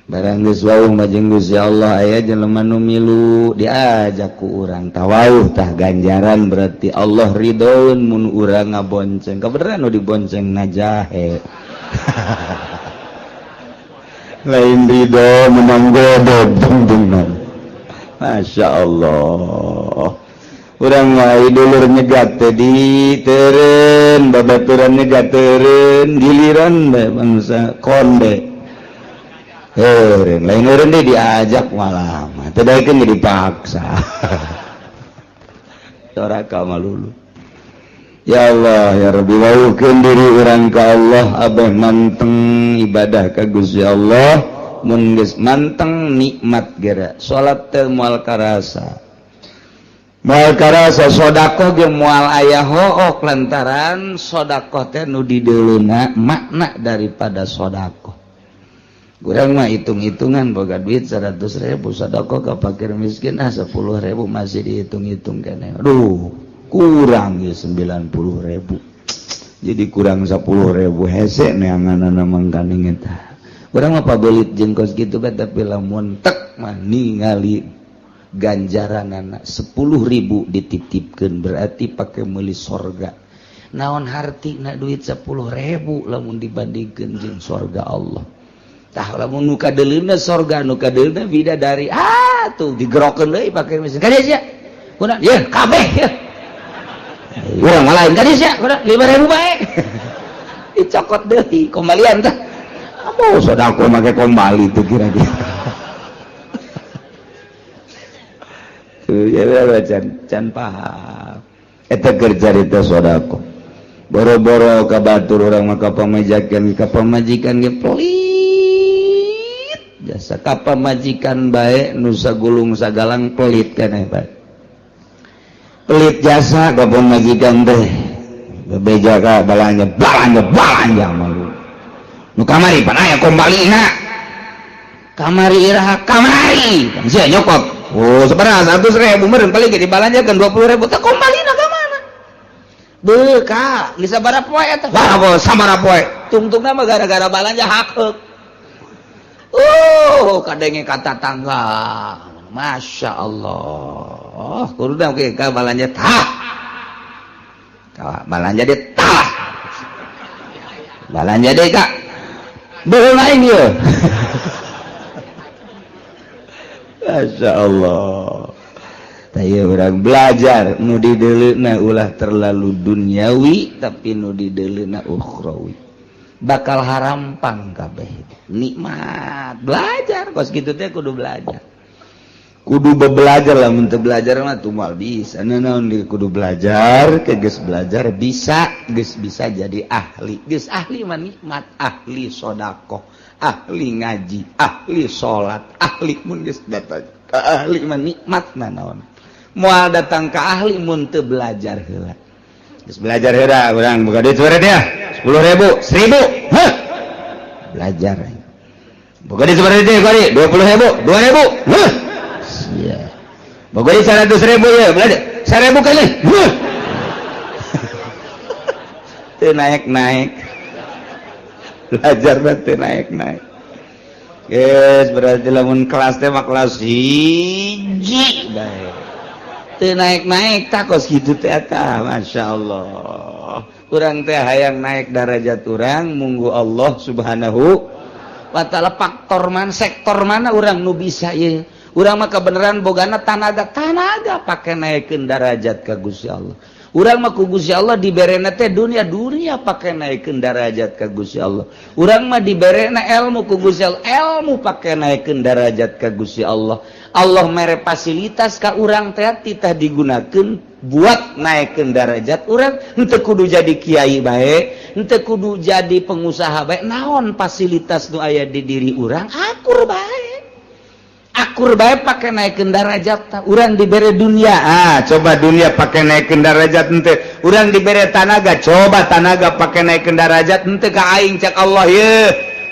Barang geus wauh mah jeung Gusti Allah, aya jelema nu milu diajak ku urang tawauh. Tah, ganjaran berarti Allah ridhoeun mun urang ngabonceng. Kebeneran nu dibonceng na jahe, lain ridho menang godog dungdungan. Masya Allah, urang wae dulur nyegat teh di teureun, babaturan nyegat teureun, giliran bae bangsa konde heureun, lain heureun deh diajak malah mah teu daekeun jadi dipaksa. Doraka malulu. Ya Allah ya Rabbi, wauhkeun diri urang ka Allah, abeh manteng ibadah ka Gusti Allah. Mun geus manteng, nikmat gera. Salat teh moal karasa, moal karasa. Sodakoh ge moal aya hook, lantaran sodakoh teh nu dideuleuna makna daripada sodakoh. Kurang mah hitung-hitungan, boga duit 100.000, sodakoh ke fakir miskin ah 10.000, masih dihitung-hitung keneh. Aduh, kurang ya 90.000, jadi kurang 10.000, hese neanganana. Mangkaning eta urang mah pabelit jeung kos kitu bae, tapi lamun tek mah ningali ganjaran anak 10.000 dititipkan, berarti pakai meuli sorga. Naon harti na duit 10.000 lamun dibandingkan jeung sorga Allah? Tah, lamun nu kadeuleuna sorga, nu kadeuleuna bidadari, ah tuh digerokeun deui pake mesin kadieu sia. Kuna ye kabeh ye. Urang mah lain kadieu sia, kuna 5.000 bae. Dicokot deui kembalian tah. Apa sedekah make kembali tuh kira-kira? Tuh ya can can paham. Eta keur carita sedekah. Boro-boro ka batur, urang mah ka pamajikan, ka pamajikan ge pelit jasa. Ka pamajikan bae nu sagulung sagalang pelit keneh bae, pelit jasa ka pamajikan teh. Bebeja ka balanja, balanja, balanja malu. Nu kamari pan aya kombalina, kamari iraha? Kamari sia nyokot. Oh, seberapa? 100.000 meureun paling ge dibalanjakeun 20.000. Teh kombalina ka mana? Beuh, ka geus sabaraha poe eta? Wah, sabaraha poe tungtungna mah gara-gara balanja hakeuk. Oh, kadenge kata tangga. Masya Allah, kudu dah ka balanja tah. Balanja dia tah. Balanja deh, Kak. Beuh lain ieu. Masya Allah. Tah, urang belajar nu dideuleuna ulah terlalu duniawi, tapi nu dideuleuna ukhrawi. Bakal harampang kabeh. Nikmat belajar kos kitu teh, kudu belajar. Kudu belajar lah, mun teu belajar mah tuh moal bisa. Naon di kudu belajar, ke geus belajar bisa, geus bisa jadi ahli. Geus ahli mah nikmat, ahli sodakoh, ahli ngaji, ahli salat, ahli. Mun geus datang ka ahli mah nikmat. Naon moal datang ke ahli mun teu belajar heula. Geus belajar heula urang, boga duit sabaraha dia? 10.000, 1.000. Heh. Belajar. Boga duit sabaraha dia? Kori 20.000, 2.000. Heh. Sia. Boga duit 100.000 ya, belajar. 1.000 kali. Heh. Teu naik-naik. Belajar teu naik-naik. Geus berarti lamun kelas teh mah kelas 1 bae. Teu naik-naik tak kos kitu teh eta, Masya Allah. Urang teh hayang naik darajat urang munggu Allah Subhanahu wa Ta'ala. Faktor mana, sektor mana urang nu bisa ye? Urang mah kebenaran bogana tanaga, tanaga pake naikeun darajat ka Gusti Allah. Urang mah ku Gusti Allah diberena teh dunia, dunia pake naikeun darajat ka Gusti Allah. Urang mah diberena ilmu ku Gusti Allah, ilmu pake naikeun darajat ka Gusti Allah. Allah mere fasilitas ka urang teh, titah digunakeun buat naikkeun darajat urang. Henteu kudu jadi kiai bae, henteu kudu jadi pengusaha bae. Naon fasilitas nu aya di diri urang, akur bae, akur bae, pakai naikkeun darajat. Urang dibere dunia, ah coba dunia pakai naikkeun darajat henteu. Urang dibere tanaga, coba tanaga pakai naikkeun darajat henteu ka aing. Cek Allah ye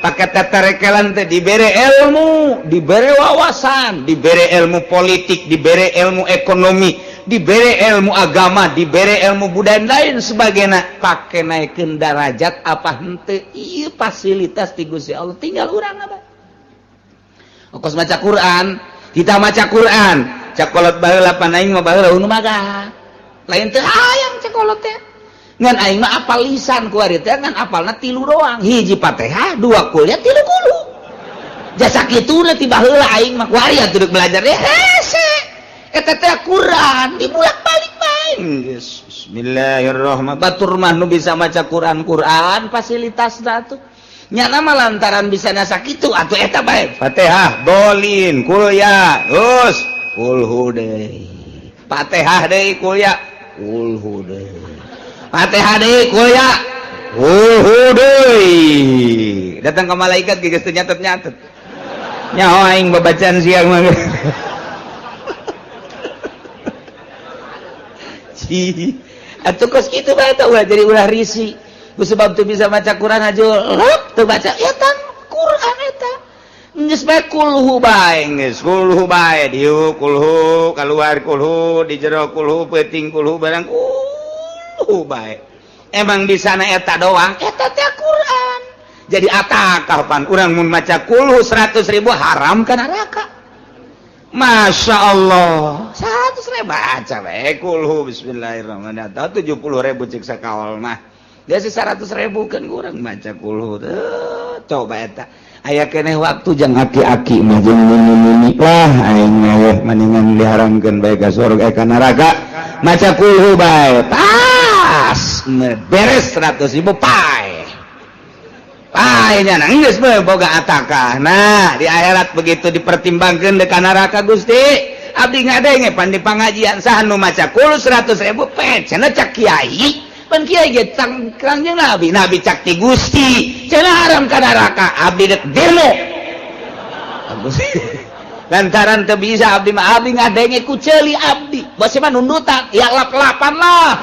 pakai teterekelan teh. Dibere ilmu, dibere wawasan, dibere ilmu politik, dibere ilmu ekonomi. Dibere ilmu agama, dibere ilmu budaya lain sebagainya, pake naikkeun darajat apa henteu? Ieu fasilitas ti Gusti Allah, tinggal urang apa. Kos maca Quran, kita maca Quran, cak kolot baheula pan aing mah baheula nu maga. Lain teu hayang cak kolot teh. Ngan aing mah apal lisan ku ari teh, ngan apalna tilu doang. Hiji Fatihah, dua kuliah, tilu kulu. Jasa kitu ti baheula aing mah ku ari atuh belajar deh hese. Eta teh Quran dibulak-balik bae. Bismillahirrahmanirrahim. Batur mah nu bisa maca Quran, Quran fasilitasna tuh. Nyana mah lantaran bisa nasa kitu atuh eta bae. Fatihah, dolin, kuliah, terus kulhu deui. Fatihah deui kuliah, kulhu deui. Fatihah deui kuliah, kulhu deui. Datang ke malaikat geus teu nyatet-nyatet. Nyaho aing babacaan siang mah. Atuh kos kitu bae teh ulah jadi ulah risi. Ku sebab teu bisa maca Quran aja lep teu baca eta Quran eta. Geus bae kulhu bae, geus kulhu bae diuk kulhu, keluar kulhu, di jero kulhu, peuting kulhu, barang kulhu bae. Emang di sana eta doang, eta teh Quran. Jadi atakah pan urang mun maca kulhu 100.000 haram ka neraka. Masya Allah, 100.000 baca bae kulhu bismillahirrahmanirrahim. 70.000 cek sakaol mah. Dia sih 100.000 kan kurang maca kulhu. Tuh, coba eta. Aya keneh waktu jang aki-aki mah jeung muni-muni lah aing mah mendingan diharamkeun bae ka surga ka neraka. Maca kulhu bae. Pas beres 100.000 pae. Pae nya geus boga atakah. Nah, di akhirat begitu dipertimbangkeun deuk ka neraka Gusti. Abdi ngadenge pan di pangajian saha nu maca kulhu 100.000 pe cenah cak kiai. Pan kiai ge kangjeng Nabi, Nabi cak ti Gusti. Cenah haram ka neraka, abdi dek demo. Lantaran teu bisa abdi mah abdi ngadenge ku ceuli abdi. Bos mah nundutan, ya lap-lapan lah.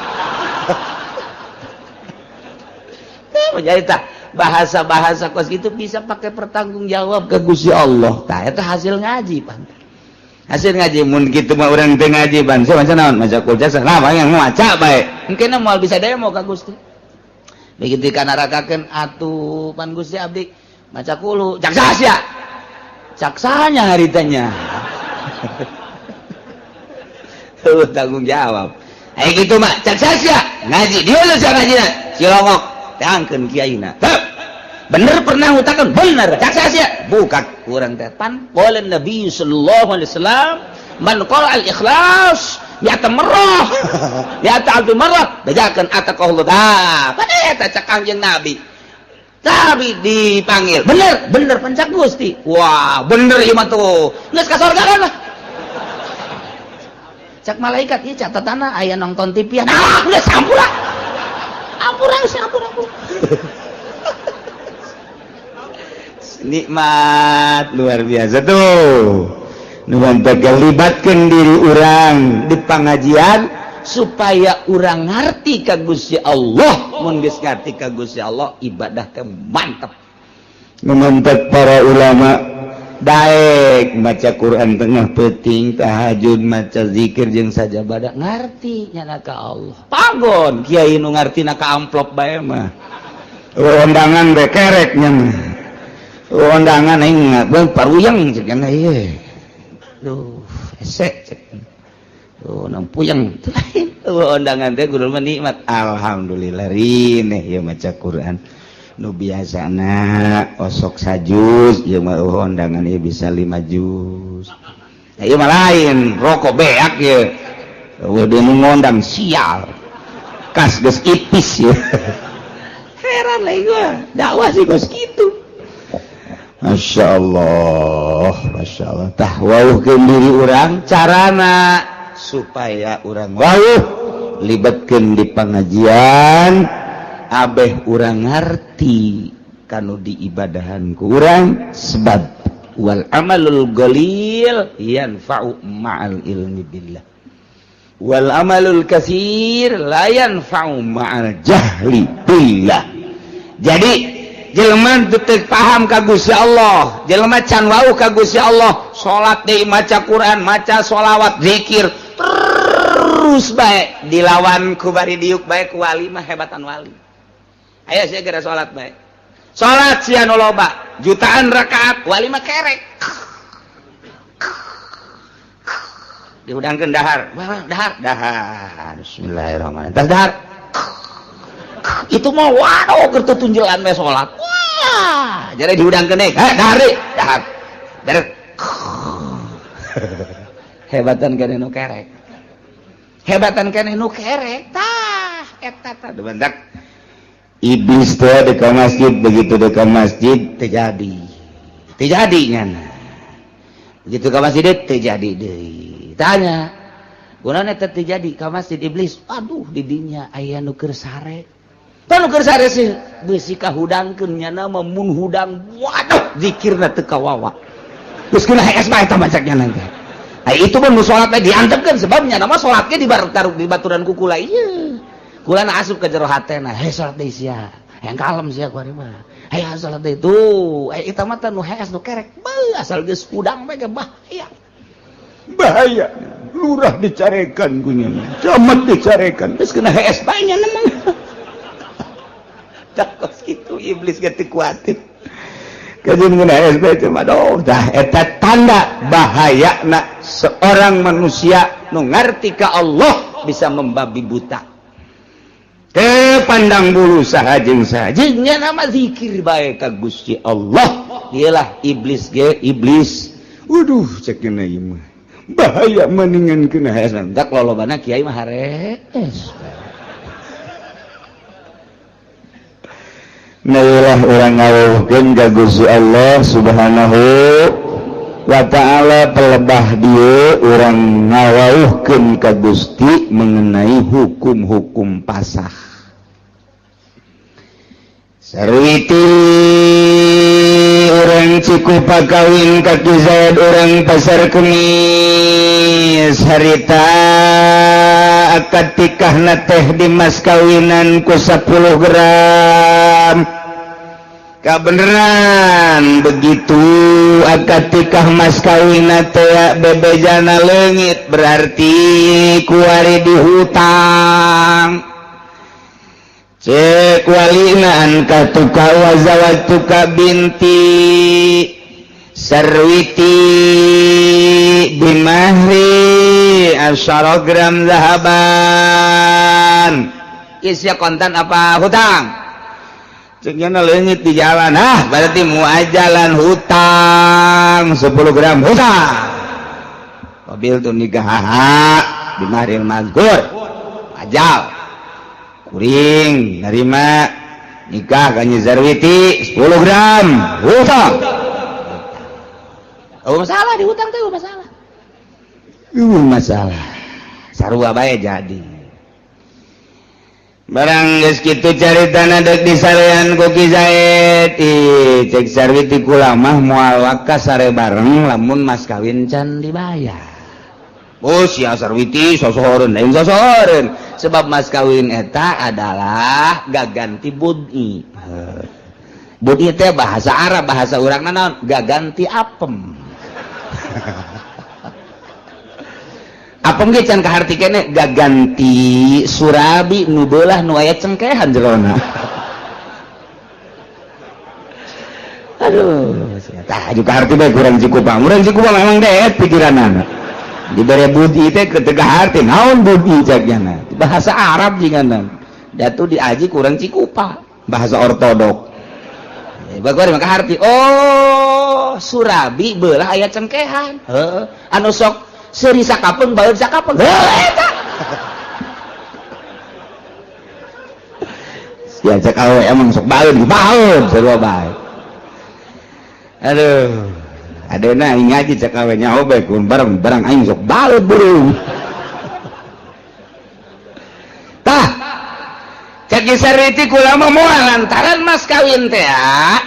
Menjadi tak bahasa-bahasa kos gitu bisa pakai pertanggungjawab ke Gusti Allah. Tah eta hasil ngaji pan. Hasil ngaji mun kitu mah urang teu ngaji pan. Saya maca naon? Maca kulca salah yang maca bae. Mungkin moal bisa demo ka Gusti. Begitu kanarakakeun atuh pan Gusti abdi maca kulu. Cak sia. Caksanya haritanya. Tuh tanggung jawab. Eh gitu mah cak sia ngaji. Dia lu sia ngajina. Cilongok tangkeun kiaina. Bener pernah ngutakan bener cak sia buka kurang teh pan qala Nabi sallallahu alaihi wasallam man qara al ikhlas mi'ata marrah mi'ata alfi marrah bejakeun ataqallahu tah pan eta cak Kangjeng Nabi. Tapi dipanggil bener bener pencak Gusti. Wah bener ieu mah tuh geus ka sorga kan lah. Cak malaikat ieu catatanna aya nonton TV. Ah geus ampura. Ampura geus ampura. Nikmat luar biasa tuh. Nu libatkan diri urang di pengajian supaya urang ngerti ka Gusti Allah. Mun geus ngerti ka Gusti Allah ibadah teh mantep. Mantep para ulama daek maca Quran tengah peuting, tahajud, maca zikir jeung sajabada ngarti nyana ka Allah. Pagon kiai nu ngartina ka amplop bae mah. Undangan bekerek nya mah. Undangan aing bang paruyang cek nya ieu. Duh, hese cek. Tuh nang puyeng. Undangan teh kudu mah nikmat. Alhamdulillah rineh ieu maca Quran. Nu biasana osok sajuz ieu mah undangan ieu bisa 5 juz. Nah, ieu mah lain, rokok beak ieu. Eueuh deui nu ngondang sial. Kas geus ipis ieu. Heran lah gua, dakwah sih kos kitu. Masya Allah, Masya Allah. Tah wauhkeun diri urang carana supaya urang wauh libatkeun di pengajian abeh urang ngarti kanu diibadahan ku urang sebab wal amalul qalil yanfa'u ma'al ilmi billah wal amalul katsir la yanfa'u ma'al jahli billah. Jadi jelema teu paham ka Gusti Allah, jelema can wauh ka Gusti Allah, salat deui, maca Quran, maca sholawat, zikir terus. Terus bae dilawan ku bari diuk bae ku wali mah, hebatan wali. Ayo sia geura salat bae. Salat sia nu loba, jutaan rakaat, wali mah kerek. Dihudangkeun dahar. Wah, dahar, dahar. Bismillahirrahmanirrahim. Tas dahar. Itu mah waduh keur tutunjelan we salat. Wah, jadi dihudangkeun deui. Heh, dahar deui, dahar. Dahar. Hebatan keneh nu kerek. Hebatan keneh nu kerek. Tah, eta tah bentak. Iblis teh di masjid, begitu di masjid terjadi. Terjadi nyana. Begitu ke masjid terjadi deui. Tanya, kunaon eta terjadi ka masjid iblis? Aduh, didinya aya nu keur sare. Tah nu keur sare sih beusi kahudangkeun nyana mah, mun hudang waduh zikirna teu kawawa. Geus kena hees bae eta macaknya nanti. Ai itu mah nu salat teh diantepkeun sebabnya nama salat ge dibar taruh di baturan ku kula ieu. Kula na asup ke jero hatena, hei salat deui sia. Yang kalem sia kuari mah. Hei salat deui tuh, eh eta mah teh nu hees nu kerek. Beuh asal geus hudang bae ge bahaya. Bahaya. Lurah dicarekan ku nya. Camat dicarekan. Geus kena hees bae nya mah. Tah kos kitu iblis ge teu kuatir. Kajun kena hees bae cuma aduh, dah eta tanda bahayana seorang manusia nu ngarti ka Allah bisa membabi buta. Teu pandang bulu saha jeung saha. Jeung nya nama zikir bae ka Gusti Allah. Dialah iblis ge iblis. Waduh, cek kena ieu mah. Bahaya mendingan kena hees. Tak lolobana kiai mah harees. Nah, urang ngawuhkeun ka Gusti Allah Subhanahu wa ta'ala pelebah dieu urang ngawuhkeun ka Gusti mengenai hukum-hukum pasah. Sarwiti urang Cikupa kawin ka Ki Zaid urang Pasar Kemis, harita akad tikahna teh di mas kawinan ku 10 gram. Kabeneran begitu akad tikah mas kawin teh bebejana leungit, berarti kuari dihutang. Cek walina ankahtuka wa zawajtuka binti Sarwiti bimahri asyara gram zahaban. Isia kontan apa hutang? Ceknya leungit di jalan, ah berarti muajalan hutang 10 gram hutang. Qabil tu nikah bimahril mazkur ajal kuring nerima nikah ka Nyi Zarwiti 10 gram hutang. Oh masalah di hutang tuh masalah. Masalah sarua bae jadi. Barang geus kitu caritana deuk disarean ku Ki Zaid. Ih, cek Sarwiti kula mah moal waka sare bareng lamun mas kawin can dibayar. Oh sia Sarwiti sosohoreun, lain sosohoreun. Sebab mas kawin eta adalah gaganti budi. Budi teh bahasa Arab, bahasa urang naon? Gaganti apem. Apem ge can kaharti kene gaganti surabi nu beulah nu aya cengkehan jerona. Aduh, tah juga harti bae kurang Cikupa. Urang Cikupa memang deet pikiranana. Dibere budi teh ketika harti naon budi caknya bahasa Arab jingana. Datu diaji kurang Cikupa, bahasa ortodok. Bagus maka harti. Oh, surabi beulah aya cengkehan. Heuh, anu sok seuri sakapeung baeud sakapeung. Heuh eta. Sia cek awe emang sok baeud, baeud sarua bae. Aduh. Adena aing ngaji cek awe nyaho bae kun bareng barang aing sok baeud burung. Tah. Cek Sarwiti kula mah moal lantaran mas kawin teh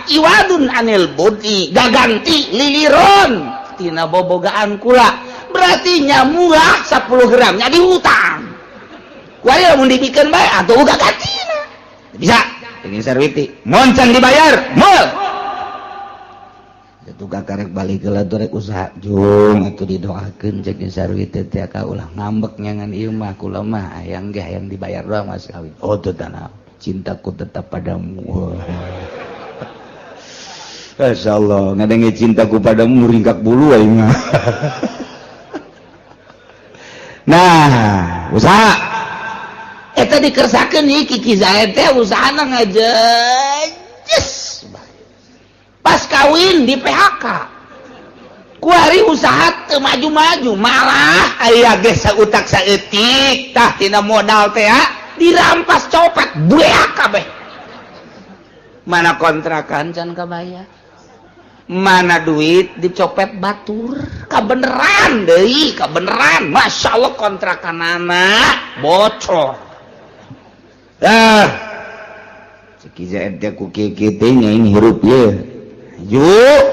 iwadun anil budi gaganti liliron tina bobogaan kula. Berarti nyamuah 10 gramnya dihutang. Kuari lamun dibikeun bae atuh uga gantina. Bisa. Ingin Sarwiti, moncan dibayar, moal. Kakarek balik heula tuh, rek usaha. Jung atuh didoakeun, cek Sarwi teh, ka ulah ngambek nyangan ieu mah, kula mah hayang ge hayang dibayar doang mas kawin. Oh, teu tanah, cintaku tetap padamu. Masya Allah, ngadenge cintaku padamu ringkak bulu aing mah. Nah, usaha eta dikersakeun ieu Ki Zaid teh, usahana ngajejes. Pas kawin di PHK, kuari usaha teu maju-maju, malah aya ge sautak saeutik tah tina modal teh dirampas copet, beak kabeh. Mana kontrakan can kabayar, mana duit dicopet batur. Kabeneran deui, kabeneran, Masya Allah, kontrakan anak bocor. Ah, cek teh, ku kieu teh nya ini hirup ye. Yuk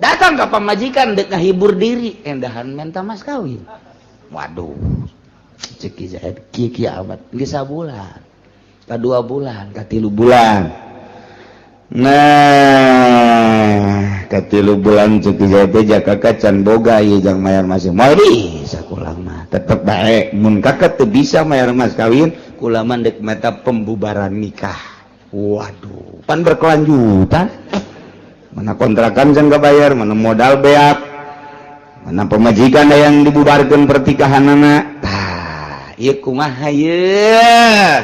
datang ke pamajikan dek ngahibur diri, endahan minta mas kawin. Waduh, cek Zaid, kieu kieu amat geus sabulan ka 2 bulan ka 3 bulan. Nah, ka 3 bulan cek Zaid teh, jaka can boga ieu jang mayar masih moal bisa, kula mah tetep bae mun kakak teu bisa mayar mas kawin, kula mah dek meta pembubaran nikah. Waduh, pan berkelanjutan, mana kontrakan can bayar, mana modal beak, mana pemajikan yang dibubarkan pernikahan anak. Tah, ieu kumaha ieu?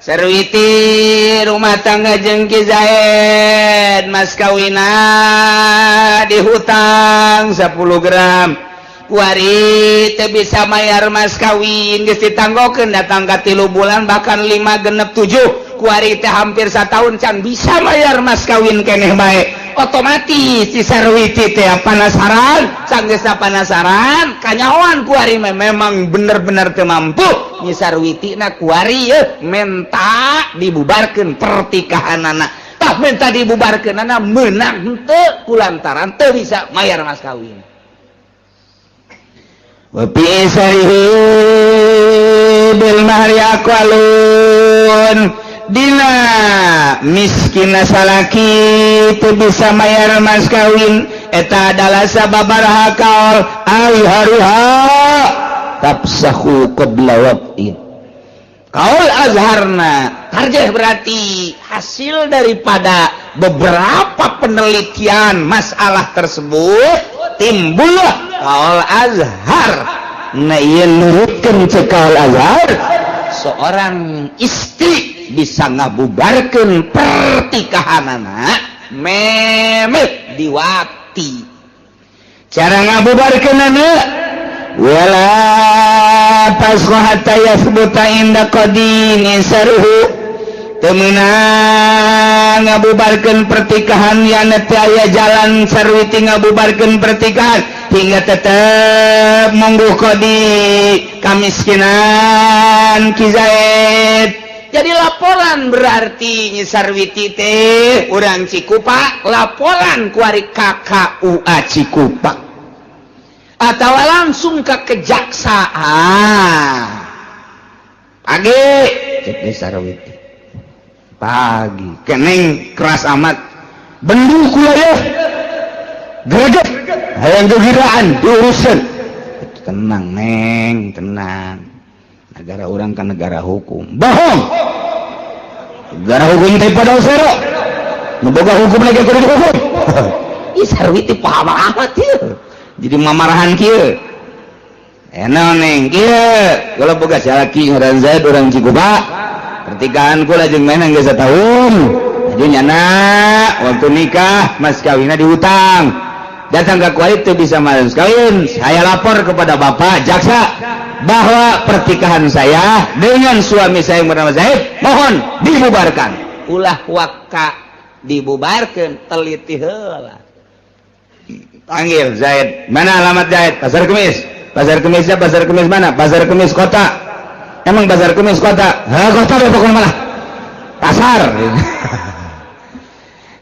Sarwiti rumah tangga jeung Ki Zaid, mas kawina dihutang 10 gram, kuari teu bisa mayar mas kawin, geus ditanggokeun datang ka 3 bulan, bahkan 5 genep 7, kuari teh hampir setahun can bisa mayar mas kawin keneh bae. Otomatis si Sarwiti teh penasaran. Sanggeusna penasaran, kanyahoan kuari memang bener-bener teu mampu Nyi Sarwiti na, kuari ye menta dibubarkeun pertikahanana. Tah, minta dibubarkeun anak menang henteu kulantaran teu bisa mayar mas kawin? Wa fi isarihi bil mahri aqwalun. Dina miskin salaki teu bisa mayar mas kawin, eta adalah sababaraha kaul. Azharuha tafsakhu qabla waqtin. Kaul azharna tarjih, berarti hasil daripada beberapa penelitian masalah tersebut timbullah kaul azhar. Nah, ieu nurutkeun cek kaul azhar, seorang istri bisa ngabubarkeun pertikahanana memeh diwati. Cara ngabubarkeunana, wala fasakha hatta yathbuta inda qadin isaruhu. Teu meunang ngabubarkeun pertikahan yang teu aya jalan Sarwiti ngabubarkeun pertikahan hingga tetep monggo kodi kamiskinan Ki Zaid. Jadi laporan, berarti Nyi Sarwiti teh urang Cikupa, laporan kuari KKUA Cikupa atau langsung ke kejaksaan. Pagi, cek Nyi Sarwiti, pagi keneng keras amat bendu kula ya, greget hayang gegiraan diurusan. Tenang, Neng, tenang, negara orang kan negara hukum. Bohong, negara hukum teh pada sero nu boga hukum lagi kudu dihukum. Ih, Sarwiti paham amat ieu, jadi mamarahan kieu. Enak, Neng, kieu kalau boga salaki ngaran Zaid, urang Cikupa, pertikahan kula jeung menang geus satahun. Jadi nyana waktu nikah mas kawinna dihutang, datang ke kuari teu bisa mas kawin. Saya lapor kepada bapak jaksa bahwa pertikahan saya dengan suami saya yang bernama Zaid mohon dibubarkan. Ulah waka dibubarkan, teliti heula, panggil Zaid. Mana alamat Zaid? Pasar Kemis. Pasar Kemisnya Pasar Kemis mana? Pasar Kemis kota. Emang Pasar Kemis kota? Ha, kota deh pokoknya, malah pasar.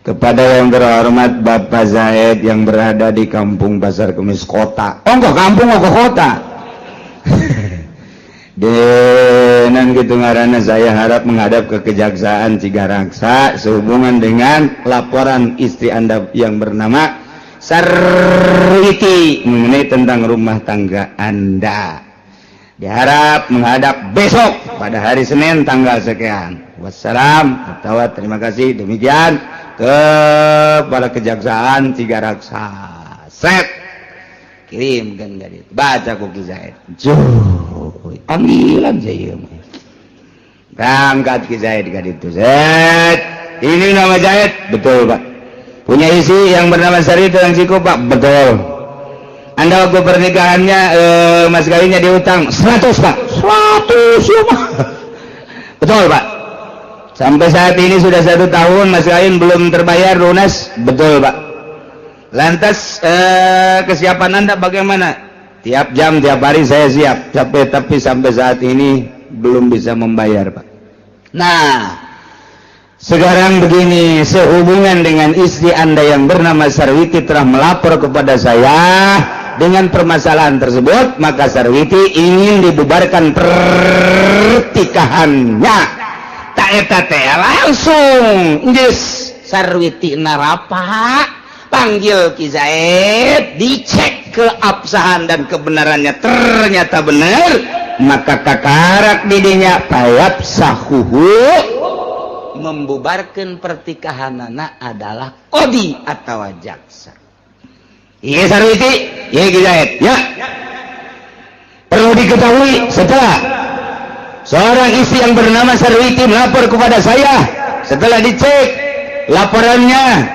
Kepada yang terhormat Bapak Zaid yang berada di kampung Pasar Kemis kota. Oh, enggak kampung, oh, kota. Denan gitu ngaranna, saya harap menghadap ke Kejaksaan Cigaraksa sehubungan dengan laporan istri Anda yang bernama Sarwiti mengenai tentang rumah tangga Anda. Diharap menghadap besok pada hari Senin tanggal sekian. Wassalam atau terima kasih, demikian kepada Kejaksaan Cigaraksa. Set, kirim kan gak baca ku Ki Zaid. Panggilan saya berangkat Ki Zaid ka ditu. Zaid, ini nama Zaid, betul, Pak? Punya istri yang bernama Sari yang Ciko, Pak? Betul. Anda waktu pernikahannya mas kawinnya diutang 100, Pak? 100 ya, Pak? Betul, Pak. Sampai saat ini sudah 1 tahun mas kawin belum terbayar lunas? Betul, Pak. Lantas kesiapan Anda bagaimana? Tiap jam, tiap hari saya siap, capek, tapi sampai saat ini belum bisa membayar, Pak. Nah, sekarang begini, sehubungan dengan istri Anda yang bernama Sarwiti telah melapor kepada saya dengan permasalahan tersebut, maka Sarwiti ingin dibubarkan pernikahannya. Tak eta teh langsung geus Sarwiti narapa, panggil Ki Zaid, dicek keabsahan dan kebenarannya, ternyata benar, maka kakarak didinya payap sahuhu, membubarkan pernikahan anak adalah kodi atau jaksa. Iya Sarwiti, iya Ki Zaid, ya. Perlu diketahui, setelah seorang istri yang bernama Sarwiti melapor kepada saya, setelah dicek laporannya,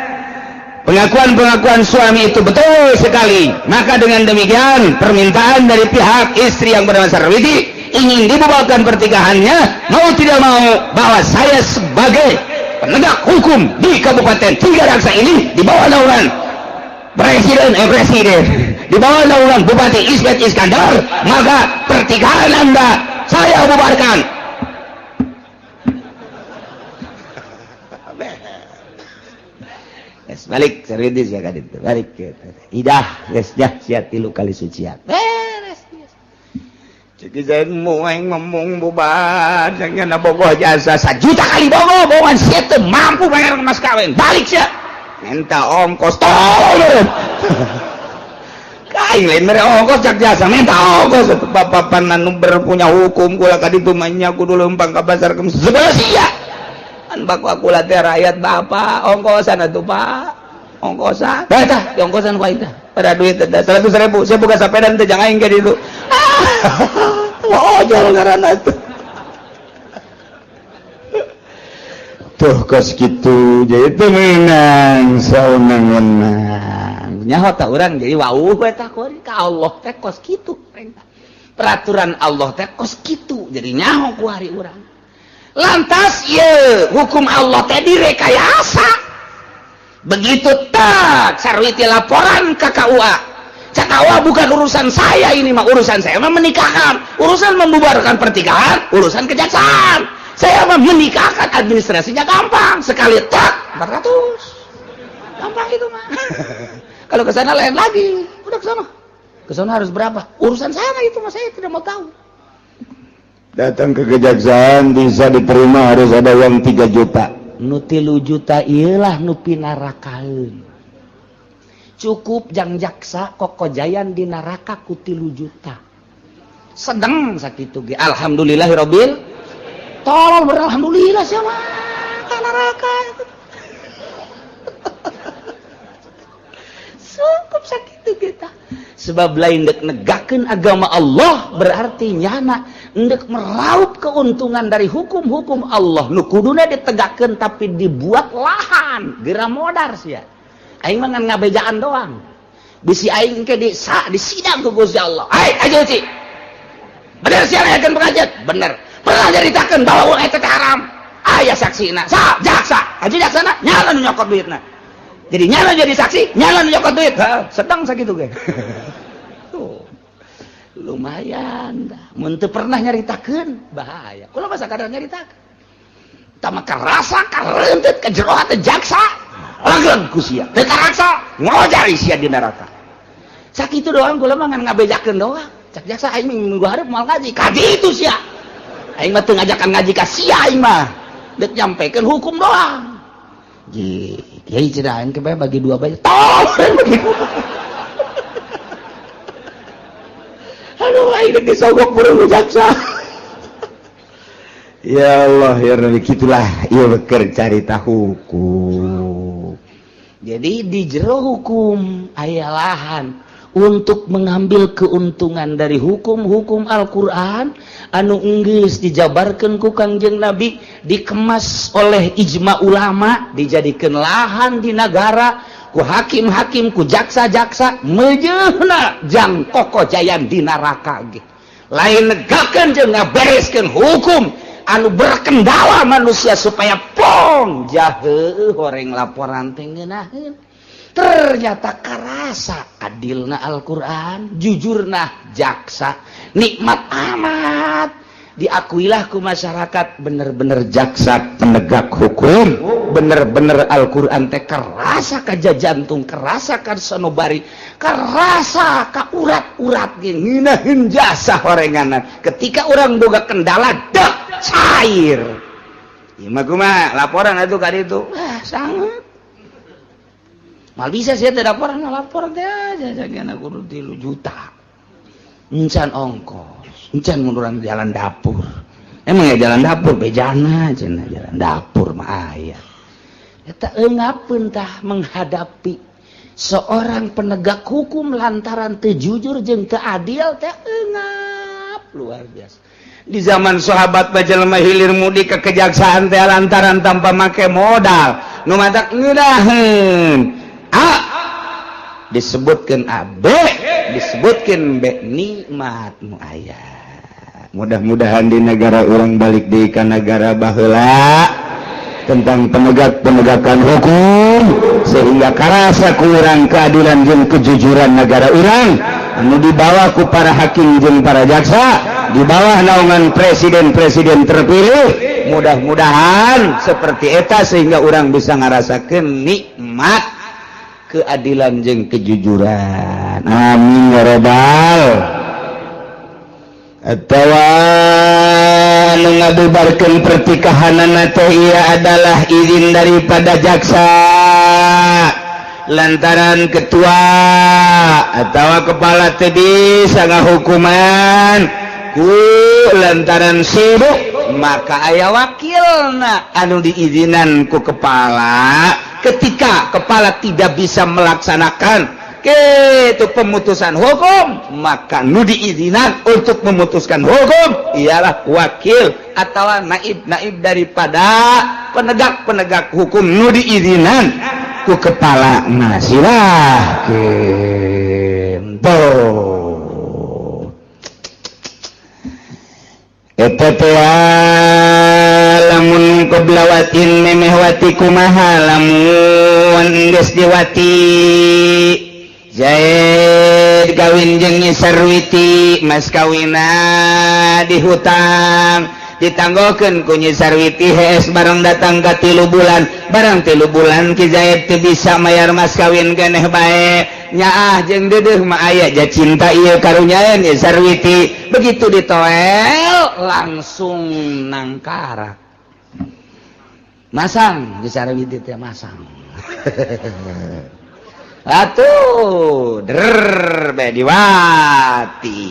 pengakuan-pengakuan suami itu betul sekali, maka dengan demikian permintaan dari pihak istri yang bernama Sarwiti ingin dibubarkan pernikahannya, mau tidak mau bahwa saya sebagai penegak hukum di Kabupaten Tiga Raksa ini di bawah naungan presiden, eh, presiden, di bawah naungan Bupati Ismet Iskandar, maka pernikahan Anda saya bubarkan. Yes, balik serius ya kan itu balik gitu. Idah geus dah sia tilu kali sucian beres. Cek saya mau ngomong bubar, jangan bogoh jasa sajuta kali bogoh bohongan, sia teu mampu bayar mas kawin, balik sia minta ongkos, tolong kain lain mere ongkos, cak jasa minta ongkos. Bapak anu berpunya hukum kula ka ditu mah nya kudu leumpang ka pasar sebelah sia an baku kula teh rakyat, bapak ongkosan atuh, Pak, ongkosan dah tah di ongkosan ku aing tah pada duit teh 100.000, saya buka sepeda teh jangan aing ka ditu. Ah, ojol ngaranna tuh. Tuh kos gitu, jadi itu menang saunang-wenang nyaho tak urang jadi wauh eta ka Allah teh kos kitu, peraturan Allah teh kos kitu, jadi nyaho ku hari urang. Lantas ye hukum Allah teh direkayasa. Begitu tak Sarwiti laporan ke KUA, cak KUA, "Bukan urusan saya ini mah, urusan saya mah menikahkan, urusan membubarkan pernikahan urusan kejaksaan. Saya mah menikahkan, administrasinya gampang sekali tak 400, gampang itu mah. Kalau ke sana lain lagi, udah ke sana, ke sana harus berapa, urusan sana itu mah, saya tidak mau tahu." Datang ke kejaksaan bisa diterima harus ada uang 3 juta. Nu 3 juta iyalah nu pinarakaeun. Cukup jang jaksa kokojayan di neraka ku 3 juta, sedang sakitu ge alhamdulillahirabbil. Tolol beralhamdulillah siapa ka neraka. Cukup sakitu kita, sebab lain dek negakeun agama Allah, berarti nyana ndek meraup keuntungan dari hukum-hukum Allah nu kuduna ditegakkeun, tapi dibuat lahan geura modar sia. Aing mah ngan ngabejaan doang, bisi aing ke di sa, di sidang ku Gusti Allah. Ai aja uci bener sia ngayakeun pengajian, bener pernah nyaritakeun bahwa uang eta teh haram, aya saksina sa jaksa aja, jaksana nyala nu nyokot duitna, jadi nyala jadi saksi, nyala nu nyokot duit. Sedang sakitu ge tuh lumayan dah. Mun teu pernah nyaritakeun bahaya. Kula mah sakadar nyaritakeun tama karasa karentet ke jero hate jaksa, langgeng ku sia teu karaksa ngojari sia di neraka. Sakitu doang, kula mah ngan ngabejakeun doang. Cak jaksa, aing minggu hareup moal ngaji ka ditu sia. Aing mah teu ngajakan ngaji ka sia, aing mah dek nyampekeun hukum doang. Ji, kiai cenah, aing ke bagi dua bae. Tol bagi dua. Aduh, aing dek disogok burung jaksa. Ya Allah ya Rabbi, gitulah ieu beker carita hukum. Jadi di jero hukum aya lahan untuk mengambil keuntungan dari hukum-hukum Al-Quran anu enggeus dijabarkan ku Kangjeng Nabi, dikemas oleh ijma ulama, dijadikan lahan di negara ku hakim-hakim, ku jaksa-jaksa, mejeuna jang koko jayan di neraka ge lain negakeun jeung ngabereskeun hukum anu berkendala manusia supaya pong jahe horeng laporan teh ngeunaheun. Ternyata karasa adilna Al-Quran, jujurna jaksa, nikmat amat diakuilah ku masyarakat, bener-bener jaksa penegak hukum, bener-bener Al-Quran teh kerasa ka jantung, kerasa ka sanubari, kerasa ka urat-urat, ngeunaheun jasa horenganan. Ketika orang boga kendala, dek cair. Ieu mah kumaha laporan atuh ka ditu? Wah, sangat mal bisa sih tidak laporan, lapor teh aja jangan kudu 3 juta encan ongkos, encan munduran jalan dapur. Emang ya jalan dapur bejana cenah, jalan dapur mah aya. Eta eungapeun tah menghadapi seorang penegak hukum lantaran teu jujur jeung teu adil teh eungap luar biasa. Di zaman sahabat mah jelema hilir mudik ke kejaksaan teh lantaran tanpa make modal, nu matak ngeunaheun. A disebutkan A, B disebutkan B, nikmat nu aya. Mudah-mudahan di negara orang balik di ka negara baheula tentang penegak-penegakan hukum, sehingga karasa kurang keadilan jeung kejujuran negara urang anu dibawa ku para hakim jeung para jaksa di bawah naungan presiden-presiden terpilih. Mudah-mudahan seperti eta sehingga orang bisa ngerasakan nikmat keadilan jeung kejujuran. Amin ya robbal. Atawa nu ngabubarkeun pertikahanana teh ia adalah izin daripada jaksa, lantaran ketua atau kepala teu bisa ngahukuman ku lantaran sibuk, maka aya wakilna anu diizinan ku kepala. Ketika kepala tidak bisa melaksanakan itu pemutusan hukum, maka nu diizinan untuk memutuskan hukum ialah wakil atau naib-naib daripada penegak-penegak hukum nu diizinan ku kepala. Nah, silahkan tuh. Eta teh lamun qabla wat'in, memeh wati kumaha? Lamun geus diwati, Zaid kawin jeung Nyi Sarwiti, mas kawina dihutang, ditanggokeun ku Nyi Sarwiti. Hees, barang datang ka 3 bulan, barang 3 bulan Ki Zaid teu bisa mayar mas kawin keneh bae. Nyaah jeung deudeuh mah aya ja cinta ieu karunyaeun Nyi Sarwiti. Begitu ditoel langsung nangkarak, masang Nyi Sarwiti teh, masang atuh der bae diwati.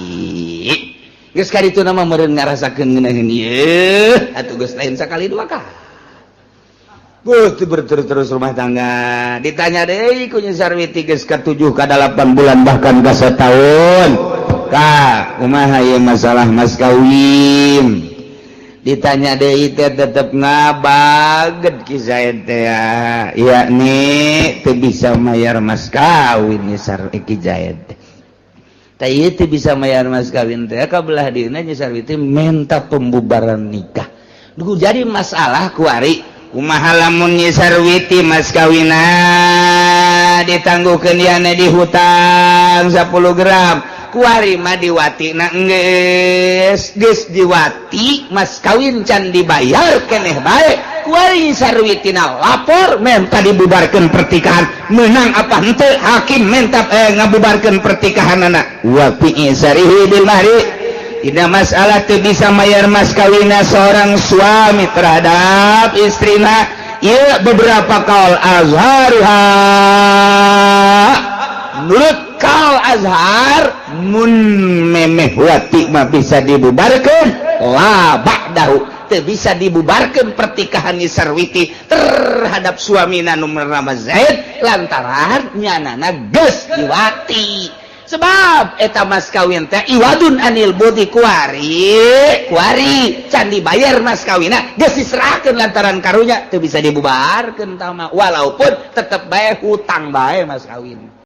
Geus kaditu nama meureun ngarasakeun ngeunaheun ieu atuh, geus lain sakali dua kali. Buh, berterus-terus rumah tangga. Ditanya deui ku Nyi Sarwiti geus ka 7 ka 8 bulan, bahkan ka setahun. Ka, kumaha ieu masalah mas kawin? Ditanya deui teh tetep ngabaget Ki Zaid teh ya. Yakni teu bisa mayar mas kawin Nyi Sar Ki Zaid teh. Tah, ieu teu bisa mayar mas kawin teh, ka belah dieuna Nyi Sarwiti minta pembubaran nikah. Duh, jadi masalah kuari kumaha lamun Nyi Sarwiti mas kawina ditangguhkeun, yana dihutang 10 gram, kuari mah diwati na geus, geus diwati, mas kawin can dibayar keneh bae, kuari Nyi Sarwitina lapor minta dibubarkeun pertikahan. Menang apa henteu hakim minta ngabubarkeun pertikahan anak? Wa fi isarihi bil mahri. Dina masalah teu bisa mayar mas kawina seorang suami terhadap istrina, ieu beberapa kaul. Azharuha, menurut kaul azhar, mun memeh wati mah bisa dibubarkan, la ba'dahu teu bisa dibubarkan pertikahan Nyi Sarwiti terhadap suamina nu bernama Zaid, lantaran nyanana geus diwati, sebab eta mas kawin teh iwadun anil budi. Kuari kuari can dibayar mas kawina geus diserahkeun, lantaran karunya teu bisa dibubarkeun tama, walaupun tetep bae hutang bae mas kawin.